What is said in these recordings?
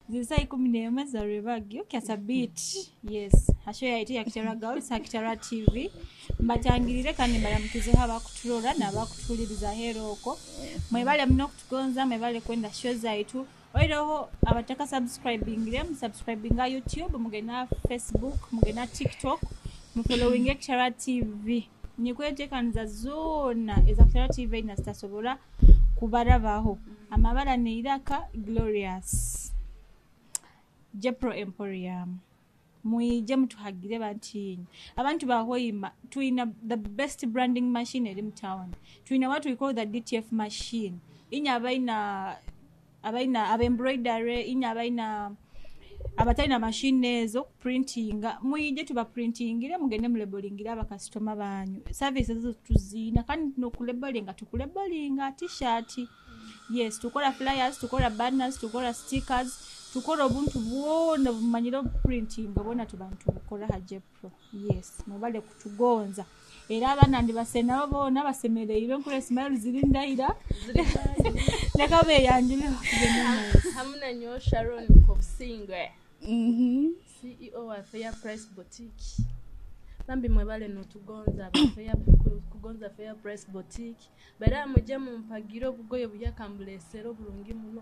Ziri saa 11 za rwebagyo kyasabiti. Yes, hasho yaitu ya Kitara Girls ha Kitara TV. Mbatangirire kandi mbaramukizeho abakuturora n'abakutuliriza hero oko. Mwebale muno kutugonza, mwebale kwenda show zaitu. Oiroho abataka subscribingire, musubscribinga YouTube, mugenda Facebook, mugenda TikTok, mufollowinge Kitara TV. Nikwetekaniza zoona eza Kitara TV na zitasobora kubarabaho. Amabara neiraka Glorious. Jepro Emporium. Mwije mutuhagire bantinyi. Abantu bahoima tuina the best branding machine eri mu town. Tuina what we call the DTF machine. Inya abaina aba embroidery, inya abaina abatalina machine ezo printinga, mwije tuba printingire mugende mulabelingire abakasitoma banyu. Services ezo tuziina kandi nokulabelinga tukulabelinga t-shirt. Yes, tukora flyers, tukora banners, tukora stickers, tukora obuntu bwona bumanyire printing bwona tuba tubukora ha Jepro. Yes, mwebale kutugonza. Era abaana ndibase nabo boona basemereirwe nkure smile ziri ndahira. Leka beyanjule tugende mu maiso. Hamu na nyowe Sharon Kobusingwe, CEO wa Fair Price Boutique. Bambi mwebale notugonza aba Fair, kugonza Fair Price Boutique. Bara mujye mumpagire obugoye buyakambuleesera oburungi muno.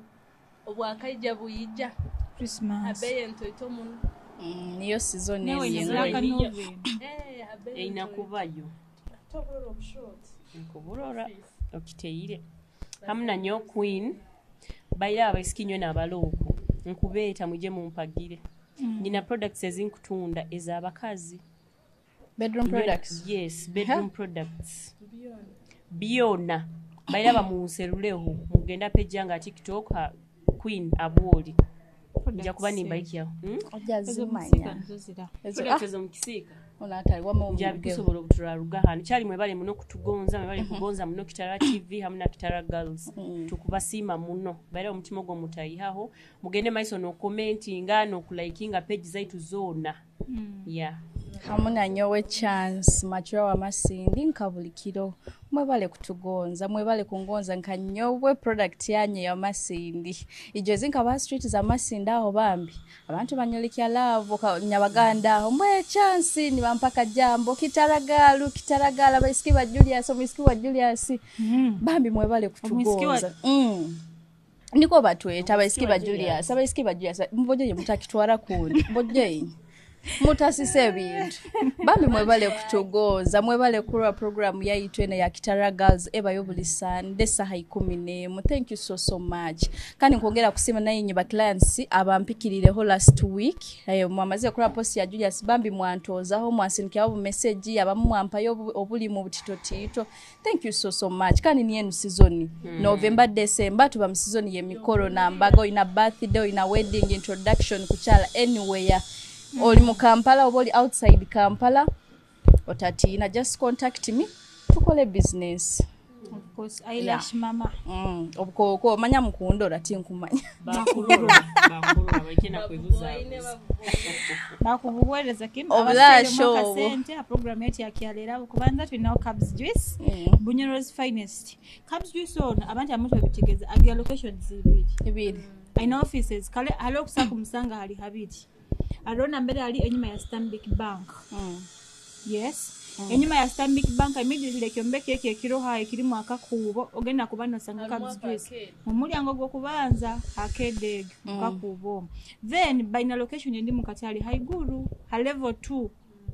Obwakaija buyija. Christmas. Abeeye ntoito muno. Niyo season Nawe ezi nyizira engoye. akanoveni. Eh, abeeye Erina ntoito. kubayo. Toburora obushoti. Nkuburora okiteire hamu na nyo queen baira abaisiki nywe n'abalooku nkubeeta mujye mumpagire. Nina products ezinkutunda ez'abakazi. Bedroom products. Yes, bedroom products byona baira bamunseruleho mugenda page yange ya TikTok ha Queen Abwoli nja kuba nimbaikyaho, Ojja Ezo zimanya. musika nizo zira. Ezo Products ah ezo mukisiika onatali wama nja omugeho. bikusobola obuturaruga hano kyali. Mwebale muno kutugonza, mwebale kugonza muno Kitara TV hamu na Kitara Girls. Tukubasiima muno. Baira omutima ogwo mutayihaho, mugende maiso n'okukomentinga n'okulikinga page zaitu zoona, yeah. Hamu na nyowe Chance Machura wa Masindi nka buli kiro. Mwebale kutugonza, mwebale kungonza nka nyowe product yanyu ya Masindi. Ijo zinka ba street za Masindi aho bambi. Abantu banyolekya love nyabaganda aho mwe Chance ni bampaka jambo kitaragalu kitaragala baisiki ba Julius, omwisiki wa Julius. Bambi mwebale Omwisiki wa- kutugonza. Niko batweta abaisiki ba Julius, abaisiki ba Julius. Mboje mutakitwara kundi. Mboje mutasisa ebintu. Bambi mwebale kutugonza, mwebale kulwa program yaitu eno ya Kitara Girls ebayo buli Sande saha 11. Thank you so so much. Kandi nkwongera kusima naye ba clients abampikirireho last week. Mwamaze kulwa post ya Julius, bambi mwantozaho, mwansinikiraho bu message, abamu mwampayo obuli mu butitotito. Thank you so so much. Kandi ni enu season, November, December, tuba mu season y'emikolo nambaga. Olina birthday, olina wedding, introduction, kukyala anywhere, oli mu Kampala oba oli outside Kampala, otatiina, just contact me tukole business. Of course, eyelash mama. Obukooko omanya mukundora tinkumanya. Bakulora bakulora baleke kwebuzaabuza. Bakubuweereza kimu. Obulasho obwo. Akasente ha program yetu yakyaleera kubanza tulinawo Cabs Juice, Bunyoro's finest. Cabs Juice ono abantu abamu tebabitegeeza, agira locations ibiri. Ibiri. Alina offices kale hali okusa kumusanga hali habiri. Aliwo nambere ali enyuma ya Stanbic Bank. Yes, enyuma ya Stanbic Bank immediately, ekyombeko ekyo ekiroha ekirimu akakuubo, ogenda kuba nosanga Harimu Cabs Juice arcade. Mu mulyango gw'okubanza arcade egyo mukakuubo omwo. Then balina location endi mu katale haiguru ha level 2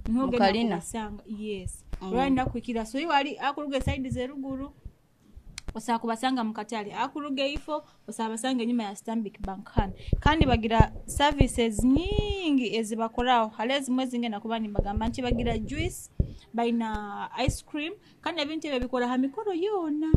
niho ogenda Mukalina. kubasanga. Yes, olwalina kuhikira so iwe ali akuruga eside zeruguru osaba kubasanga mu katale, akuruga eifo osaba basanga enyuma ya Stanbic Bank hano. Kandi bagira services nyingi ezibakoraho. Hali ezimwe ezingenda kuba nimbagamba nti bagira juice, balina ice cream, kandi ebintu ebyo bikora ha mikoro yoona,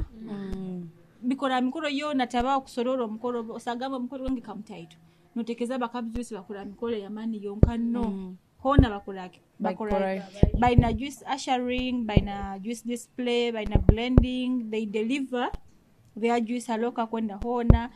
bikora ha mikoro yoona. Tabaho kusorora omukoro osagamba omukoro gwange kamutaito notekeza baka juice bakora mikoro yamani yonka. No, hona bakoraki? Bakora Bakora. Balina juice ushering, balina juice display, balina blending, they deliver their juice aloka kwenda hona,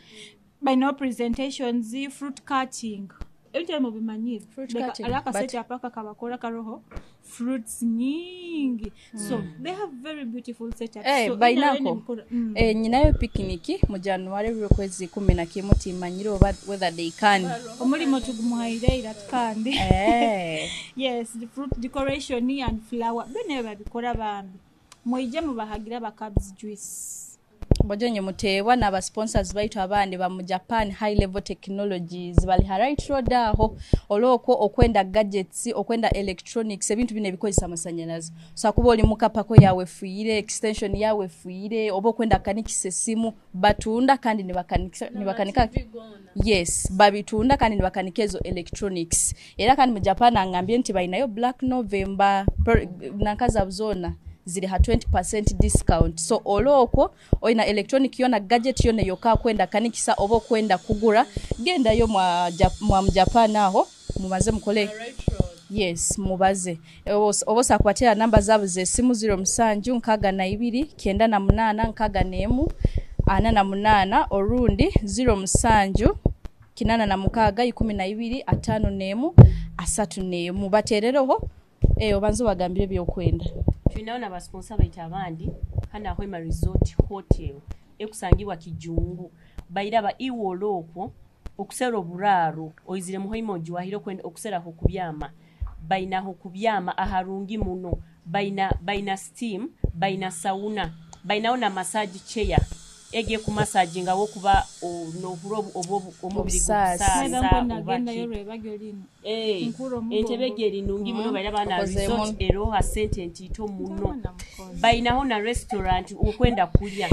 balina presentations, fruit cutting. Ebintu ebyo mubimanyire. Fruit Like, cutting, hariho but- akasetup aka kabakora karoho fruits nyingi. So they have very beautiful setups. Eh, So, bainako. NRM emikoro- Eh, nyinayo picnic mu January lw'okwezi 11, timanyire oba whether they can. Omulimo tugumuhaire kandi. Eh. Yes, the fruit decoration and flower byonna ebyo babikora bambi. Mwije mubahagira ba Cubs Juice. Bojonye muteebwa n'aba sponsors baitu abandi ba mu Japan High Level Technologies bali ha Right Road aho, olwokwo okwenda gadgets, okwenda electronics, ebintu bino ebikozesa amasanyalaze. So akuba oli mukapako yawe fuire, extension yawe fuire, oba okwenda kanikisa essimu, batunda kandi nibakanikisa, nibakanika. Yes, babitunda kandi nibakanika ezo electronics. Era kandi mu Japan angambye nti balinayo Black November nankaza zona ziri ha 20% discount. So olwokwo olina electronic yona, gadget yona yokka kwenda kanikisa oba okwenda kugura, gendayo mwa mu Japan aho mubaze mukole. Yes, mubaze. Oba osakubatera namba zaabo z'essimu 07 62 98 61 48, orundi 07 86 12 51 31. Bateerereho obanze obagambire ebyokwenda. Tulinayo n'abasponsa baitu abandi hano Hoima Resort Hotel ekusangibwa Kijungu. Bairaba iwe olwokwo okusera oburaaro oizire mu Hoima ogiwahire okwenda okuseraho kubyama, bainaho kubyama aharungi muno, baina steam, baina sauna, bainaho na massage chair ege ku massage nga wokuba nohura omubiri Obusaasi. gusaasa Naida nkwenda agendayo obaki. lwebagyo lino. Eh, Nkura omugongo. entebe egi erinungi muno, bairaba na Okoze resort muno. eroha sente ntiito muno. Ndabona mukozi. Bainaho na restaurant okwenda kulya,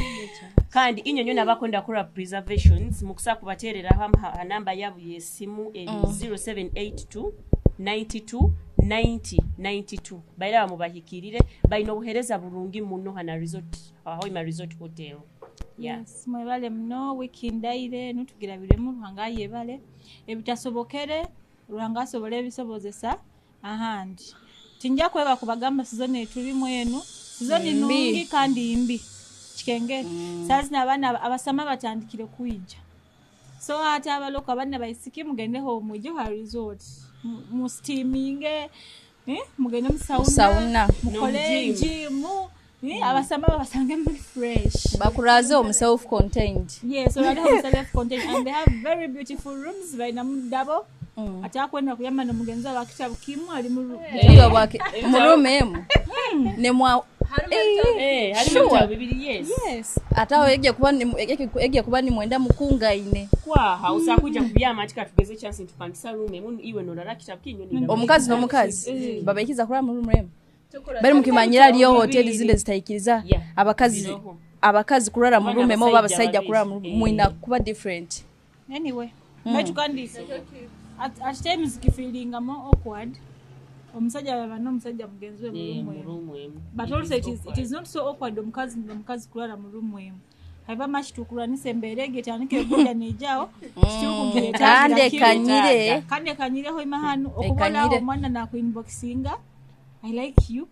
kandi inyo nyo nabakwenda kora preservations mukusa kubatereraho ha namba yabo y'essimu eri 0782 92 90 92. Bairaba mubahikirire, baina obuhereza burungi muno hana resort, Hoima Resort Hotel. Yeah. Yes, mwebale muno. Wiki ndaire nutugirabiremu, Ruhanga yebale ebitasobokere, Ruhanga asobole ebisobozesa ahandi. Tinja kweba kubagamba sizoni etulimu enu sizoni Mbi. nungi kandi mbi kikenge. Sazina abaana abasama batandikire kwija, so ate abaloka abaana baisiki mugendeho mwije ha resort, musteaminge, mugende mu sauna, Sauna. mukole No gym. gym, abasama babasange muri fresh. Bakuraze omu self contained. Yes, already have self contained and they have very beautiful rooms. Balina mu double. Ate akwenda kuyamba n'omugenzi wawe akitabu kimu ali mu Iyo bwake mu room emu ne mwa Eh, harimu Sure. ebitabo bibiri, yes. Yes. Ate aho ege kuba ni mwenda mukungaine. Kwaha usakuja kubyama ati katugeze chance ntupangisa room emu iwe norara kitabu kinyo ni Omukazi n'omukazi babaikiza kurara mu room emu, bari mukimanyira aliyo hoteli zindi zitayikiriza Yeah, abakazi biroho. abakazi kurara mu Oba room emu oba n'abasajja abasajja kurara mu babiri. mwina kuba different. Anyway, baitu kandi at times kifeelinga more awkward omusajja yaba n'omusajja mugenzi we mu Eh, room mu emu. room emu. But also it is not so awkward omukazi n'omukazi kulala mu room emu. Haiba mashi tukuranisa embeera egi etandika egudda neijaawo. Kandi ekanyire. Kandi ekanyireho imahanu okubolaho Ekanyire. omwana nakuinboxinga "I like you",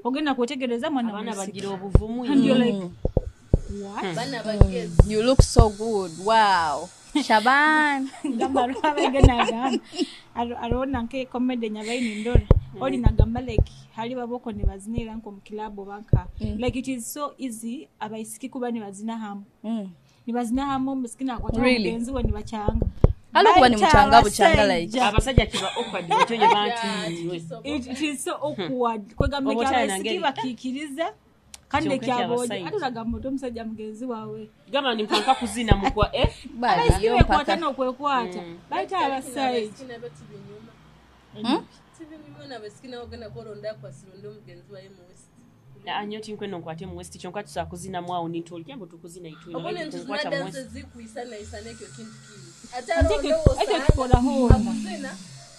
ogenda kwetegereza mwana Abaana mwisiki. bagira obuvumu. And you're like, "What?" Bana bagezi. You look so good, wow, Shaban. Gamba lwabege nagamba arona nke comedy nyabaini ndora oli nagamba like hali baboko nibazinira nko mu club banka, like it is so easy abaisiki kuba nibazina hamu. Nibazina hamu, omusiki nakwata Really? mugenzi we nibachanga. Hali okuba ni Baita muchanga buchanga like. abasajja. Abasajja kiba awkward ekyo bantu iwe. It is so awkward kwegamba Oba eki okyalina abaisiki ngeri. bakiikiriza kandi Kyokka ekyaboja ekyabasajja. ate olagamba oti omusajja mugenzi waawe. Gamba ni mpanka kuzina mukwa eh. Abaisiki Baliyo bekwata mpaka n'okwekwata baita abasajja. Nabyo tibinyuma, tibinyuma nabasiki nawe ogenda kworonda akwasironda omugenzi waye mu west. Anyo tinkweno nkwate mu west kyonka tusa kuzina mwawo nintoli kyambo tukuzina itwe. Obone nti zina Nkwata mu danse west. zikwisanaisana ekyo kintu kiri ate Ate aronda ekyo kikola hoona. akuzina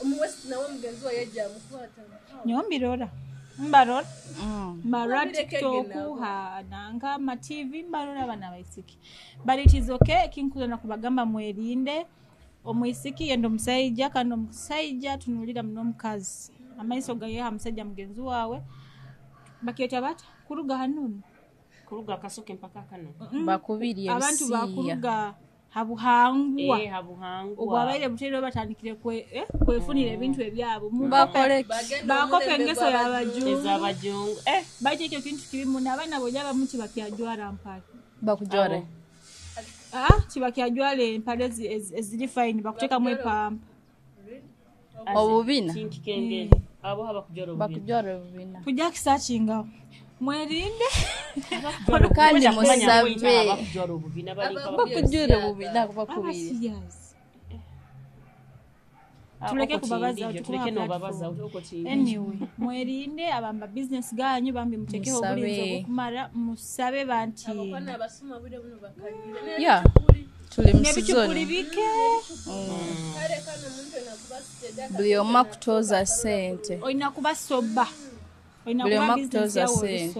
omu west nawe omugenzi waye ajja amukwata. Nyowe mbirora, mbarora, mbarora. Babireke TikTok nabo. Ha nanka ama TV mbarora abana baisiki, but it is okay. Kinkuzana kubagamba mwerinde omwisiki yenda omusaija, kandi omusaija tunulira muno omukazi, amaiso gayeha musajja mugenzi waawe. Bakyeta bata kuruga hanunu. Kuruga akasoke mpaka kano. Bakubiri Abantu ebisiya. bakuruga. Habuhangwa. Habuhangwa. Obwabaire buteire batandikire kwefunira ebintu ebyabo. Bakole Bakopa engeso y'abajungu. Ez'abajungu. Baitu ekyo kintu kibi muno, abaana bojja abamu kibakyajwara mpale. Bakujwara. Kibakyajwara empale eziri fine, bakuteekamu epampa. Obubina. Kinkikengere. Abo habakujwara obubina. Bakujwara obubina. Tujja kusakingaho. Mwerinde. Kandi musabe. Bakujwara obubina bali Bakujwara obubina bakubiri. Tuleke kubabaza, tuleke nobabaza uko tindi. Anyway, mwerinde abamba business ganyu bambi mutekeho obulinzi obukumara musabe banti. Abakwana abasuma bure buno bakanyire. Yeah. Tuli musizoni. Bike. Kale kano muntu nakubasiteda. Buli omu akutoza sente. Olina kubasoba. Buli omu akutoza sente.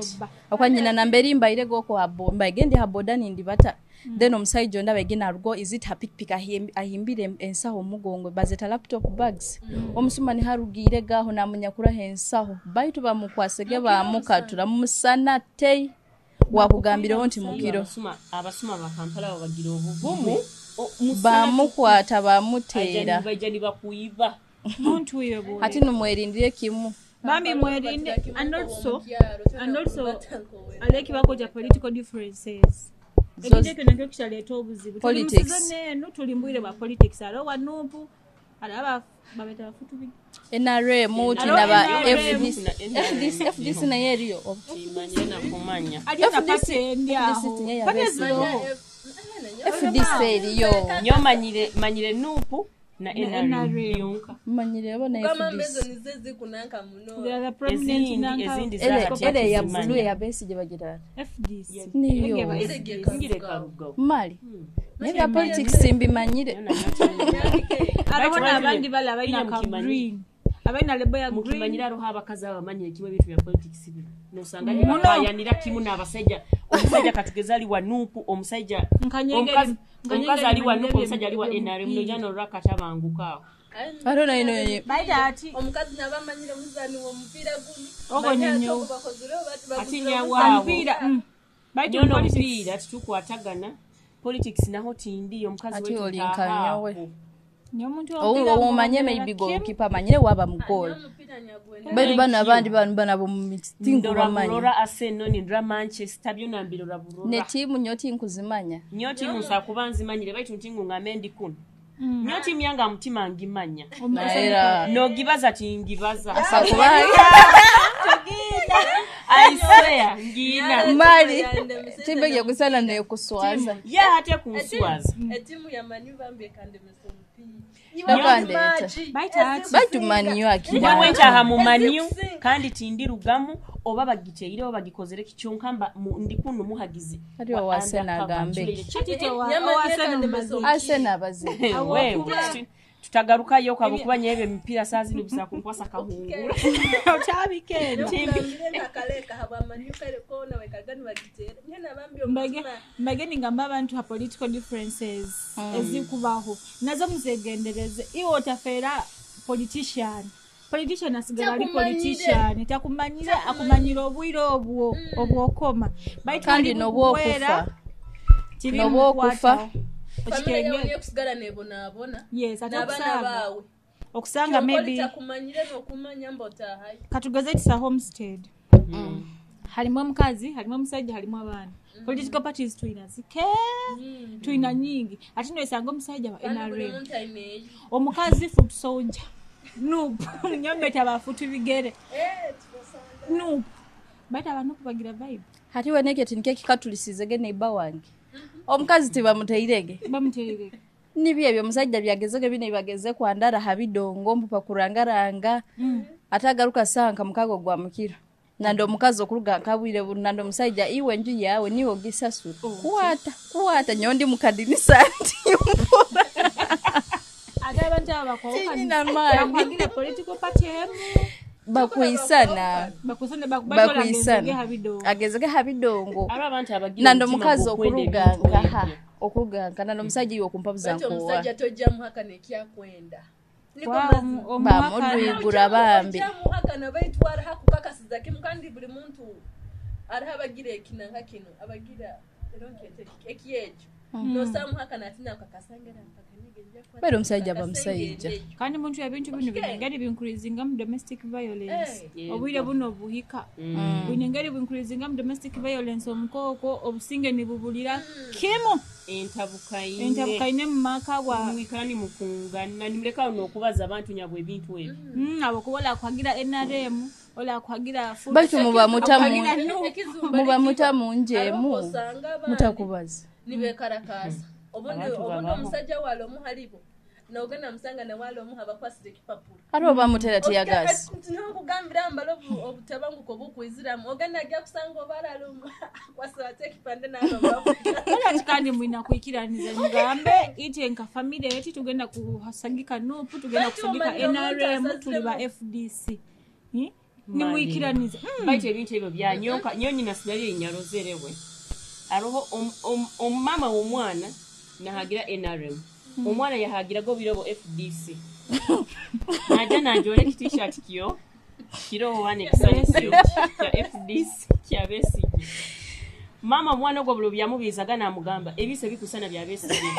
Okwa nyina namberi mbaire goko habo mbaigende haboda nindi bata. Then omusajja onda bagenda arugo is it her pikipiki ahimbire ensaho omugongo bazeta laptop bags. Omusuma ni harugire gaho namunyakura ensaho baitu bamukwasege bamukatura musana tei wakugambiraho nti mukiro. Abasuma ba Kampala babagira obuvumu bamukwata bamuteera baija nibakuiba muntu uyo bwo. Ati numwerindire kimu. Bambi mwerinde and also aleki bakoja political differences. Ekintu ekyo nakyo kikyaleeta obuzibu. Tuli mu season eno tuli mbwire bwa politics. Alo wa Nupu, alo babeta bafutu bi. NRM tina ba FDC FDC naye eriyo. Kimanyire na kumanya. FDC ndi aho. FDC eriyo. Nyo manyire Nupu na NRM yonka. Manyire abo na FDC. Ezindi Ele ya blue ya besi je bagira. FDC. Niyo. Ngire karugo. Mali. Nebya politics simbimanyire. Arabona abandi bala abalina ka green. Abalina lebo ya green. Mukimanyira aroho abakazi abamanyire kimwe bintu bya politics bino. Nosanga bakayanira kimu n'abasajja. Omusajja katugeza ali wa Nupu, omusajja omukazi ali wa Nupu, omusajja ali wa NRM, nojja n'olwakatabanguka awo. Arona ino baita ati omukazi nabamanyire muzani w'omupiira guno. Ogo nyonyo. Ati nyawawo. Omupiira. Baita omupiira tukwatagana. Politics naho tindi omukazi wetu ati olinkanyawe. Omuntu omanye maybe goalkeeper manyire waba mu goal. Bali bana abandi banu bana bo mu mitingo bamanye. Ndora Arsenal ni ndora Manchester byona mbirora burora. Ne timu nyoti nkuzimanya. Nyo timu nsakuba nzimanyire baitu ntingu ngambe ndi kuno. Nyo timu yanga mutima ngimanya. No gibaza tingibaza. Asakuba. I swear ngina. Mali timu ya kusana nayo kuswaza. Ya hata kuswaza. Timu ya Manu bambe kande mesomupi. Baitu Manu akira. Nyawe ntaha mu Manu kandi tindirugamu oba bagiteire oba bagikozere kikyonka ndi kuno muhagizi. Ari wa Arsenal agambe. Arsenal abazi. Wewe tutagarukayo kwabo kuba nyebe emipiira saa zino bisa kunkwasa kahungura. Otabike. Mbage ngamba abantu ha political differences ezikubaho nazo muzegendereze iwe otafera politician. Politician asigala ali politician takumanyira akumanyira obwire obwo obwokoma baitu kandi nobwokufa nobwokufa okikenge kusigala nebonabona. Yes, n'abaana baawe okusanga maybe takumanyire n'okumanya mbotahayo. Katugeze it's a homestead. Halimu omukazi, halimu omusajja, halimu abaana. Political parties tulina zike tulina nyingi. Ate noesanga omusajja wa NRM, omukazi foot soldier Nup nyombe abafutu bigere Nup baita abantu bagira vibe. Hati weneke tinike kikatulisizege neighbor wange. Omukazi tibamuteirege. Bamuteirege. Nibyo ebyo omusajja byagezege bine bibageze kwandara habidongo mpupa kurangaranga. Atagaruka sanka mukago gwa mukiro. Nando omukazi okuruga nkabwire nando omusajja iwe nju yawe niwe ogisasura. Kuwata kuwata nyondi mukadinisa nti mpora. Ate abantu abakwawukana bakwagira political party emu. Bakuisana. Bakuisana agezege habidongo. Abantu abagira nando omukazi okuruga nkaha okuruga nando omusajja iwe okumpabuza nkowa. Omusajja tojja muhaka nekyakwenda. Bamudwigura bambi. Muhaka baitwara hakukakasiza kimu kandi buli muntu araha abagira ekinanga kino abagira eronkete ekyejo. Nosamuhaka natina kakasangera Bali omusajja aba musajja. Kandi muntu ebintu bino bine engeri binkurizinga mu domestic violence. Obwire buno buhika bwine engeri binkurizinga mu domestic violence, omukooko obusinge nibubulira kimu. Entabukaine. Entabukaine mu maka bwa mwikala nimukungana nimulekawo n'okubaza abantu nyabwe ebintu ebyo. Abo kuba olakuhagira NRM, olakuhagira Baitu muba mutamu akuhagira NUP. Muba mutamunjeemu mutakubaza. Nibekarakasa obundi. Abantu Obundi babaho. omusajja wali omu halibo nogenda musanga newali omu abakwasire ekipapuro. Ate oba mutera tiyagasi. Nkugambira mbala obutabanguko bukwiziramu ogenda ajja kusanga obalala omu akwasira ate ekipande nalomba. Ati kandi mwina kwikiraniza mugambe ite nka family eti tugenda kusagika NUP, tugenda Baitu kusagika omanyire omuntu NRM, asaziremu. tuli ba FDC. Nimwikiraniza. Baitu ebintu ebyo byanyonka nyo nyina sinali enyarozerewe aroho omumama w'omwana nahagira NRM, omwana yahagirago birobo FDC, naja najora ekitishati kyo kiroho wana ekisani kyo kya FDC kya Besigye. Mama omwana ogwo bulo byamubiizaga namugamba ebiso bikusana bya Besigye.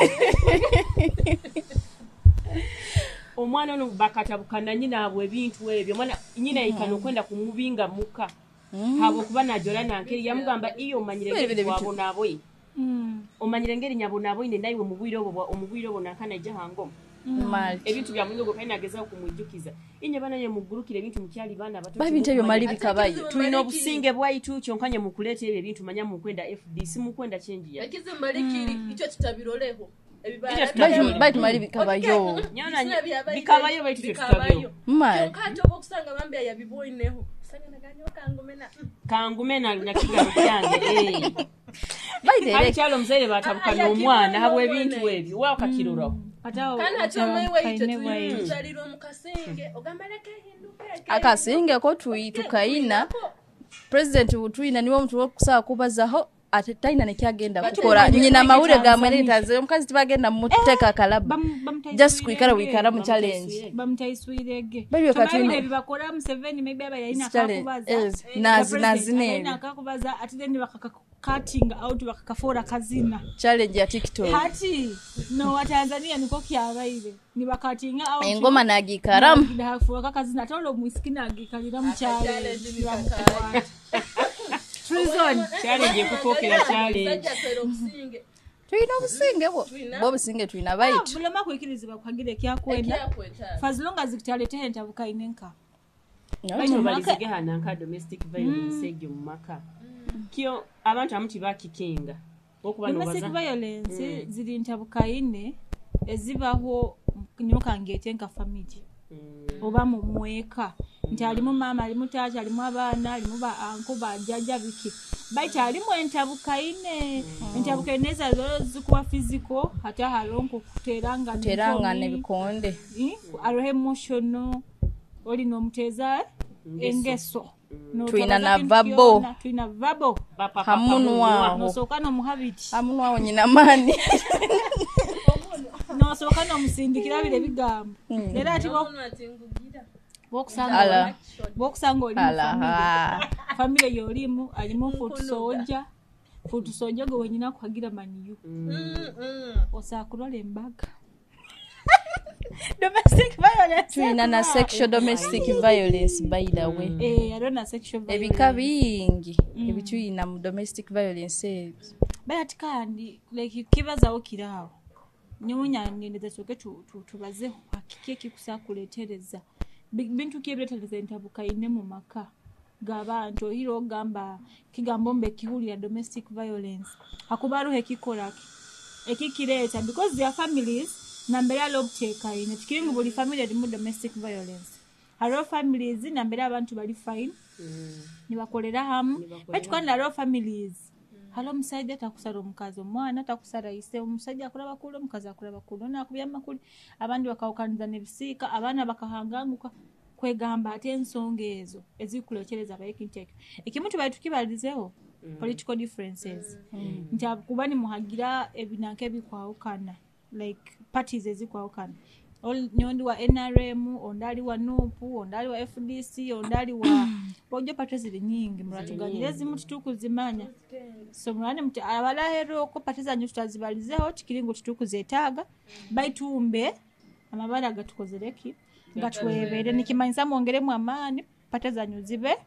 Omwana ono bakatabukana nyina abwe ebintu ebyo, omwana nyina yikana okwenda kumubinga muka habwokuba najora nankeri yamugamba iyo omanyire Biri engeri biri bitu. twabonaboine, omanyire engeri nyabonaboine naiwe mubwire obwo omubwire obwo nankana ija hangoma. Mali. Ebintu bya mulingo kandi nagezaho kumwijukiza inye bana nye mugurukire ebintu mukyali baana bato. Ba ebintu ebyo mali bikabayo. Tulina obusinge bwaitu kyonka nye mukuleeta ebyo ebintu manya mukwenda FDC mukwenda kyenjiya. Ekizibu likiri icyo tutabiroleho. Baitu mali bikabayo. Bikabayo, baitu twe tutabyo. Mali. Kyonka ate oba okusanga bambi ayabiboineho usanga naganyo kangumena. Kangume nakigalo kyange eh. Baite Hali era kyalo omuzaire batabukana Ah, omwana habwa yakibona ebintu omwana. ebyo wakakiruraho. Ate awo Kandi ate omaiwe icyo entabukaine bwayo. tuzalirwa mu kasinge ogamba leka ehinduke. Akasingeko tukaina president butwina niwe omuntu wokusaba kubazaho ate talina nekyagenda Batu kukola. mumanye Nyina mumanye amawulire gamwe Tanzania. Tanzania omukazi tibagenda muteeka akalaba just kwikara wikara mu challenge. Bamutaiswirege. Bali katwine. Ebibakora Museveni maybe aba yalina Challenge, akakubaza. yes. Nazi Alina ebyo. akakubaza ate then bakakakatinga out bakakafoora kazina. Challenge ya TikTok. Hati no wa Tanzania niko kyabaire nibakatinga out. Engoma nagikaramu. Nafuaka kazina ate olwo omwisiki nagikalira mu Challenge challenge. ni kakayi. Treason. Challenge ekufookera challenge. Omusajja atwera obusinge. Tulina obusinge bwo. Tulina. Bwo obusinge tulina baitu. Bulema kwikirizibwa kuhagira ekyakwenda Ekyakweta. for as long as kitaleteho entabukaine nka. Baitu balizige hana nka domestic violence egyo mu maka kyo abantu abamu tibakikinga okuba Domestic nobaza violence ziri ntabukaine ezibaho nyoka ngete nka family oba mu mweka nti alimu maama, alimu taata, alimu abaana, alimu ba anko, bajjajja, biki, baitu alimu entabukaine. Entabukaine ezo zo zikuba physical ate hariho nkokuterangana Terangana enkomi, ebikonde. Hariho emotional oli nomuteeza engeso. Twina Notabaza na kintu verbal. kyona, twina verbal. Hamunwaho. Nosooka nomuhabiti. Amunwaho nyina maani. Nosooka nomusindikira biro ebigambo era ati Omuntu ati ngugira. bwokusanga Ala. bwokusanga oli mu family. Alaha. Family yolimu alimu futusoja futusoja gwe wenyina kuhagira maniyu osakulola embaga domestic violence. Tulina na sexual domestic violence, by the way. Eh, hariho na sexual violence. Ebika bingi ebitulina mu domestic violence ebyo. But ati kandi like kibazawo kiraawo nyomunyangendeza soke tubazeho kiki ekikusa kuletereza bintu ki ebiretereza entabukaine mu maka g'abantu ohira ogamba kigambo mbe kihulira domestic violence hakuba hariho ekikoraki ekikireeta because their families nambere ali obuteekaine tikiri ngu buli family erimu domestic violence. Hariho families nambere abantu bali fine nibakolera hamu, baitu kandi hariho families hariho omusajja takusara omukazi, omwana takusara ise, omusajja akuraba kuli, omukazi akuraba kuli, ono akubya amakuli, abandi bakawukaniza nebisiika, abaana bakahanganguka kwegamba ate ensonga ezo ezikulekereza abaye ekintu ekyo ekimu tubaye tukibalizeho political differences nti kuba nimuhagira ebinanka ebikwawukana like parties ezikwawukana. Nyondi wa NRM, ondali wa NUP, ondali wa FDC, ondali wa bojo pate ziri nyingi muratuganyire zimu titukuzimanya. So murane muti abalahero ko pate zanyu tutazibalizeho tikiringo titukuzetaaga baitumbe amabara gatukozereki gatwebere nikimanyisa mwongeremu amaani pate zanyu zibe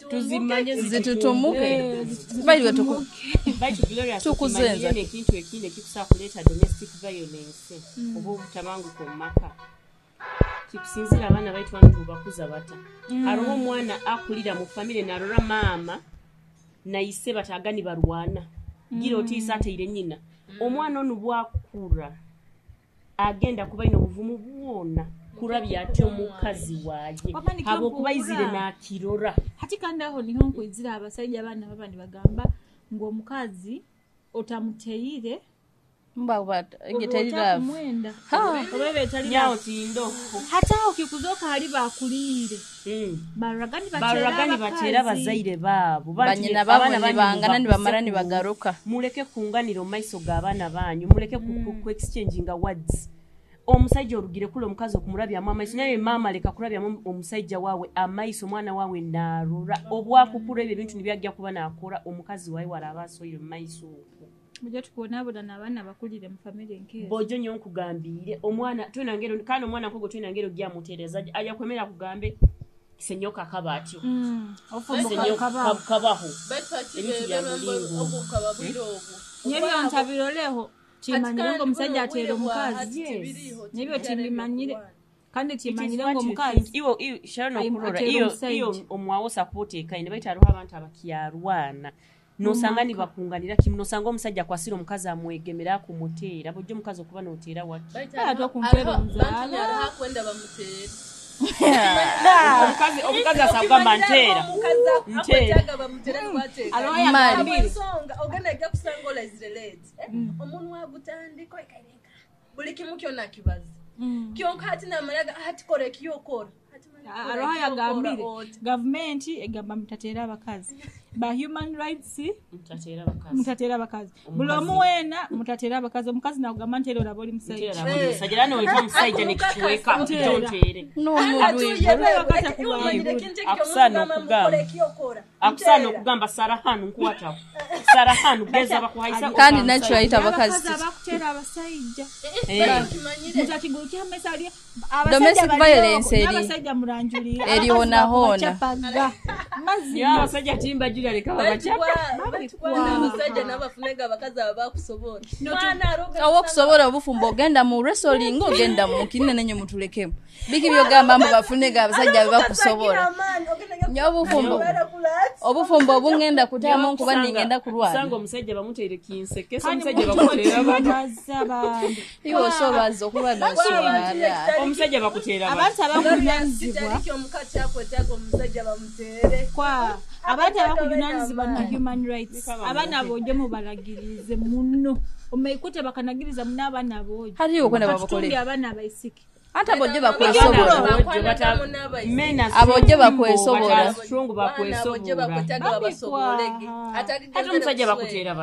tuzimanye zitutumuke baiwe tukuzenza ekintu ekindi ekikusobola kuleeta domestic violence oba obutabanguko mu maka kikusinzira abaana baitu bano tubakuza bata. Hariho omwana akulira mu famire narora maama naise batagani barwana gira otiisa ateire nyina. Omwana onu bwakura agenda kuba ino obuvumu bwona kurabya atyo omukazi waye habwokuba nakirora. Hati kandi aho niho nkwizira abasajja abaana baba nibagamba ngu omukazi otamuteire hata aho kikuzoka hali bakulire baragani batera abazaire baabo banyina babo nibangana nibamara nibagaruka. Muleke kunganira omu maiso g'abaana banyu, muleke ku exchanginga words. Omusajja orugire kule omukazi okumurabyamu amaiso, naye maama leka kurabyamu omusajja wawe amaiso, omwana wawe narora obwakukura ebyo ebintu nibyajja kuba nakora omukazi wawe waraba asoire mu maiso okwo. Mujja tukubonaabona n'abaana bakulire mu famire nkezo. Bojo nyo nkugambire omwana twena ngero kandi omwana nkogo twena ngero gyamutereza ajja kwemera kugambe senyoka kabatyo. Ofumbo kabaho. Nyebyo ntabiroleho kimanyire ngo omusajja atera omukazi. Nyebyo timimanyire kandi timanyire ngo omukazi. Iwo Sharon okurora iyo omwawo support ekaine baita hariho abantu abakyarwana. Nosanga nibakunganira kimu, nosanga omusajja akwasira omukazi amwegemera akumuteera bujjo omukazi okuba noteera waki omukazi asagamba nteera buli kimu kyonna kibazi kyonka hati namalaga hati kora ekiyokora. Aroha yagambire gavumenti egamba mutateera abakazi ba human rights mutateera abakazi buli omu weena mutateera abakazi. Omukazi nakugamba nteera olaba oli musajja akusaana okugamba sarahanu nkuwataku sarahanu geza bakuhaisa kandi nakyo ayita abakazi abakuteera abasajja mutakigulukya amaiso ali domestic violence abasajja muranjulira eri honahona mazima abasajja timba julia leka babachapa abasajja n'abafunega abakazi abakusobola awo okusobola obufumbo ogenda mu wrestling ogenda mu kinene nnyo mutulekemu biki byogamba mbu bafunega abasajja bakusobola nyo obufumbo obungenda kutaamu nkuba ningenda kulwana sanga omusajja bamuteere kinseke omusajja bakuteera abantu iwe osobaza okulwana oswala omusajja bakuteera abantu abakujunanizibwa kwa abantu abakujunanizibwa na human rights abaana bojo mubalagirize muno omeikute bakanagiriza muno abaana bojo hariyo okwenda babakole abaana abaisiki ate abojjo bakwesobola abojjo bakwesobola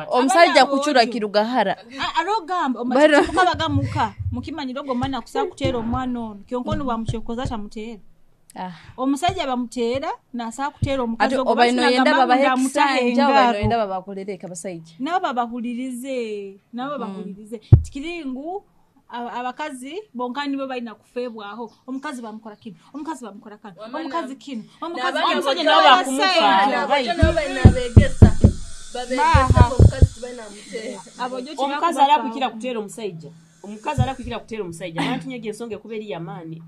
omusajja kucura kirugahara arogamba omukabagamuka mukimanyire ogwo omwana akusobola kuteera omwana ono kyonka ono bwamucokoza tamuteera. Omusajja bamuteera nasobola kuteera omukazi ogwo obainoyenda babahe ekisanja obainoyenda babakolereka abasajja nabo babahulirize nabo babahulirize tikiringu abakazi bonka nibo balina kufeebwaho omukazi bamukora kino omukazi bamukora kano omukazi kino omukazi omusajja nabo omukazi alakwikira kuteera omusajja omukazi alakwikira kuteera omusajja abantu nyege ensonga ekuba eri yamaani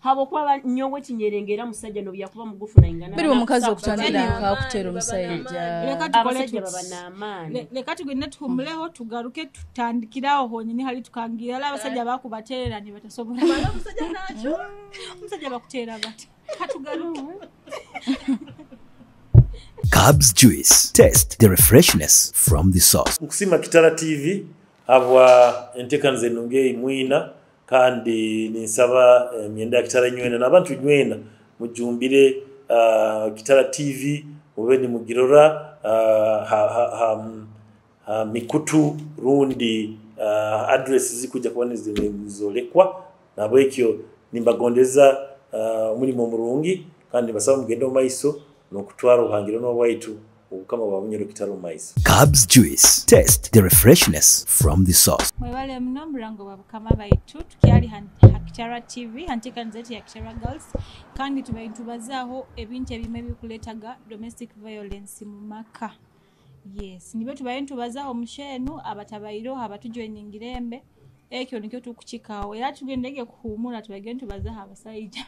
habwokuba nyowe kinyerengera musajja nobyakuba mugufu naingana biri omukazi okutandika okuteera omusajja abasajja baba n'amaani leka tugende tuhumuleho tugaruke tutandikirawo honyini hali tukangira ala abasajja bakubateerera ne batasobola omusajja bakuteera bati katugaruke. Cubs Juice. Taste the refreshness from the source. Nkusima Kitara TV habwa enteekaniza ennungi mwina kandi ninsaba emyenda ya Kitara nywena n'abantu nywena mujumbire Kitara TV mube nimugirora ha mikutu rundi Address zikujja kuba nizolekwa. Nabwekyo nimbagondeza omulimu omurungi, kandi nibasaba mugende omu maiso n'okutwara obuhangiro n'obwaitu obukama bwa Bunyoro Kitara omu maiso. Cubs Juice. Taste the refreshness from the source. Mwebale muno murango wa bukama baitu, tukyali ha Kitara TV, hanteekaniza yetu ya Kitara Girls, kandi tubaire nitubazaaho ebintu ebimwe ebikuleetaga domestic violence mu maka. Yes, nibyo tubaire nitubazaho omushenu abatabaireho abatujoiningire embe, ekyo nikyo tukukikaho. Era tugendege kuhumura tubagende tubazaho abasaija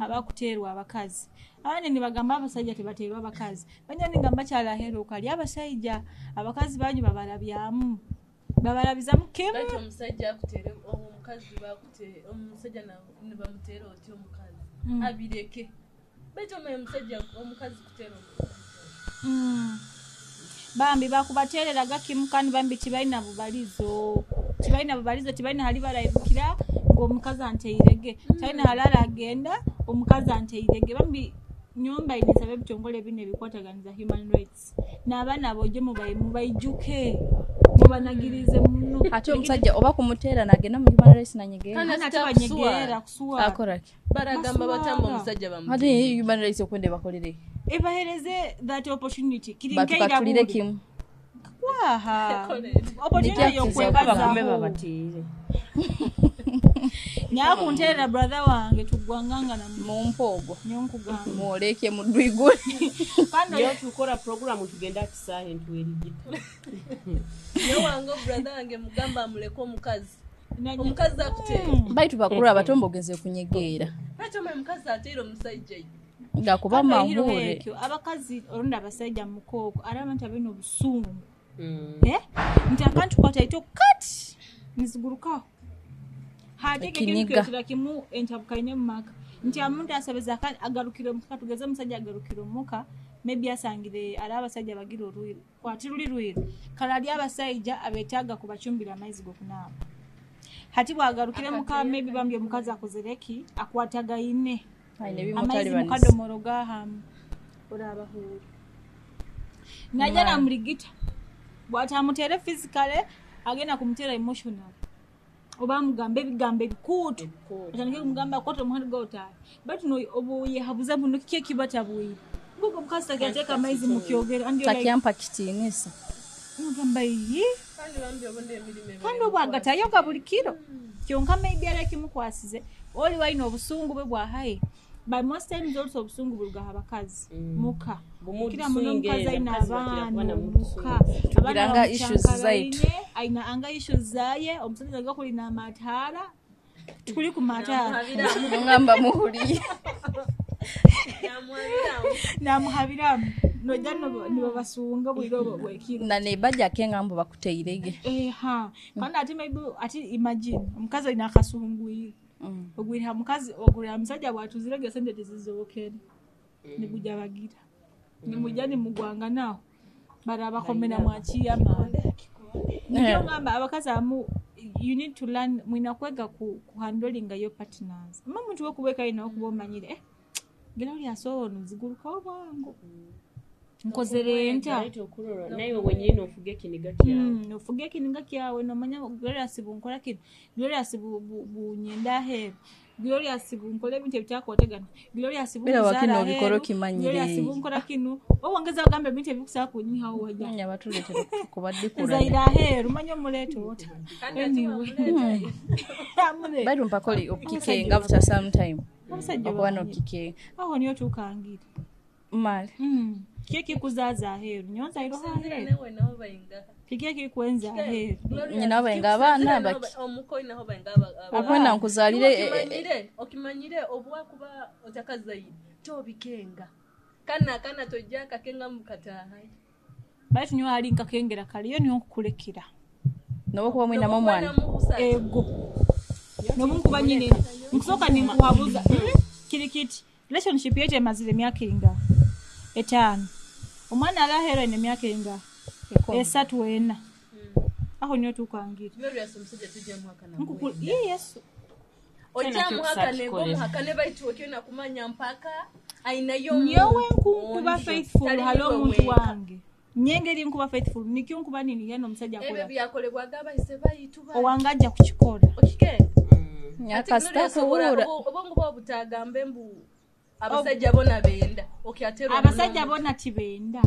abakuteerwa abakazi. Abandi nibagamba abasaija tebateerwa abakazi. Banyani ngamba kyalaheruka ali abasaija abakazi banyu babarabyamu. Babarabizamu kimu. Baitu omusajja akutere omukazi bakute omusajja nibamuteera oti omukazi abireke. Baitu omaye omusajja omukazi kuteera omukazi. Bambi bakubateereraga kimu kandi bambi tibalina bubalizo. Tibalina bubalizo, tibalina hali baraibukira ng'omukazi anteirege. Talina halala agenda omukazi anteirege. Bambi nyomba inisaba ebitongole bino ebikwataganiza human rights. N'abaana boje mubaijuke. Mubanagirize muno. Ate omusajja oba kumuteera nagenda mu human rights nanyegera. Kandi Ate ate banyegera kusuwa. Akora ki? Baragamba batamba omusajja bamu. Ate human rights okwende bakolere. Ebahereze that opportunity. Kiri nkeira Batukatulire buli. kimu. Kwaha. Opportunity bagume y'okwebazaho. babateere. Nyakunteerera brother wange tugwanganga na Mumpa ogwo. nyonkugamba. Mwoleke mudwigule. Kandi Yo tukora programu tugenda kisaahe ntuwerigita. Yo wange brother wange mugamba amuleke omukazi. Omukazi akuteera. Baitu bakuru abato mbogeze kunyegeera. Baitu omaye omukazi ateera omusajja ye. Ngakuba Kandi oyihireho mahure. ekyo, abakazi olonda abasajja mukooko ari abantu abaine obusungu. Nti akantu kwataito kati nizigurukaho. Hati ekyo Ekiniga. kiretera kimu entabukaine mu maka. Nti omuntu asabeza agarukire omuka, tugeze omusajja agarukire omuka, maybe asangire ari abasajja bagira orwiro. Kwati ruli rwiro. Kale ari abasajja abeetaaga kubacumbira amaizi g'okunaaba. Hati bwagarukire muka maybe bambye omukazi akozere ki akwatagaine. Aine Amaizi ebimutalibanisa. mukadomoro gahamu orabahuura najja namuligita bwatamutere physically agenda kumutera emotional oba amugambe ebigambo ebikuutu atandike kumugamba kwata omuhanda gwotaali baitu no obuyehabuza buno kiki ekibatabwire ngogo omukazi takyateeka amaizi mukyogero and you're like, Takyampa kitiinisa. mugamba iyi Kandi bambi obundi emirimu ebaire kandi obwagatayoga buli kiro kyonka maybe yali ekimukwasize oli walina obusungu bwe bwahaye but most times also obusungu burugaho abakazi muka kira muno omukazi alina abaana muka Tugira nga issues zaitu. aina anga issues zaye omusajja aga kulina amataara tukuli ku mataara Ngamba muhuliye. Namuhabiramu. namuhabiramu nojja nibabasunga bwire obwo bwekiro Na nebajja kengambo bakuteirege. Eha. Kandi ate maybe ate imagine omukazi alina akasungwire. Ogwira mukazi ogwira musajja bwatuzirege sente tezizobokere. Niguja bagira. Nimujja nimugwanga naho. Barabakomera mwakiyama. Nikyo ngamba abakazi amu you need to learn mwina kwega ku handlinga your partners. Mma muntu wokubeka alina okuba omanyire gera oli asobola nzigurukawo bwangu. Nkozere nta. Baitu okurora naiwe wenyini ofuge ekiniga kyawe. Ofuge ekiniga kyawe nomanya Glorious bunkola kino, Glorious bunyenda aheeru, Glorious bunkola ebintu ebitakwatagana, Glorious Bera bunzaala wakino obikora aheeru, okimanyire. Glorious bunkola kino. Owongeza ogamba ebintu ebikusaba kunyihawo wajja. Nya batuleetera kubadikura. Nzaire aheeru manya omuleeta ota. Kandi ate Anyway. bamuleeta. Amuleeta. Baitu mpakoli okukikenga after some time. Omusajja Okuba bamanye. n'okikenga. Aho niyo tukangira. Male. Kiki ekikuzaaza aheeru? Nyonzaire Kusinzira aheeru. nawe naho baingaha. Kiki ekikwenza aheeru? Nyina bainga abaana baki. Omuko naho bainga Okwenda nkuzaalire Okimanyire, okimanyire obwakuba otakazaire tobikenga. Kana kana tojja kakenga mukataaha. Baitu nyowe ali nkakengera kaliyo niyo nkukulekera. noba mwinamu omwana. Ego. Nobunkuba nyine nkusooka ninkuhabuza kiri kiti relationship yetu emazire emyaka inga 5. Omwana alaheera ine emyaka inga 3 4. Aho niyo tukangira. Glorious omusajja tojja muhakana. Ye Yesu. Ojja muhakane muhakane baitu okyo nakumanya mpaka ainayo Nyowe nkunkuba faithful Tali hali iwe omuntu wenka. wange. Nyengeri nkuba faithful nikyo nkuba ninigenda omusajja Ebyo akola. byakolebwaga abahise bayitu ba. Owange ajja kukikola. Okike. Nyakasita kuwura. Obwongo bwa butagambe mbu abasajja bona benda. Okyaterwa. Abasajja bona tibenda.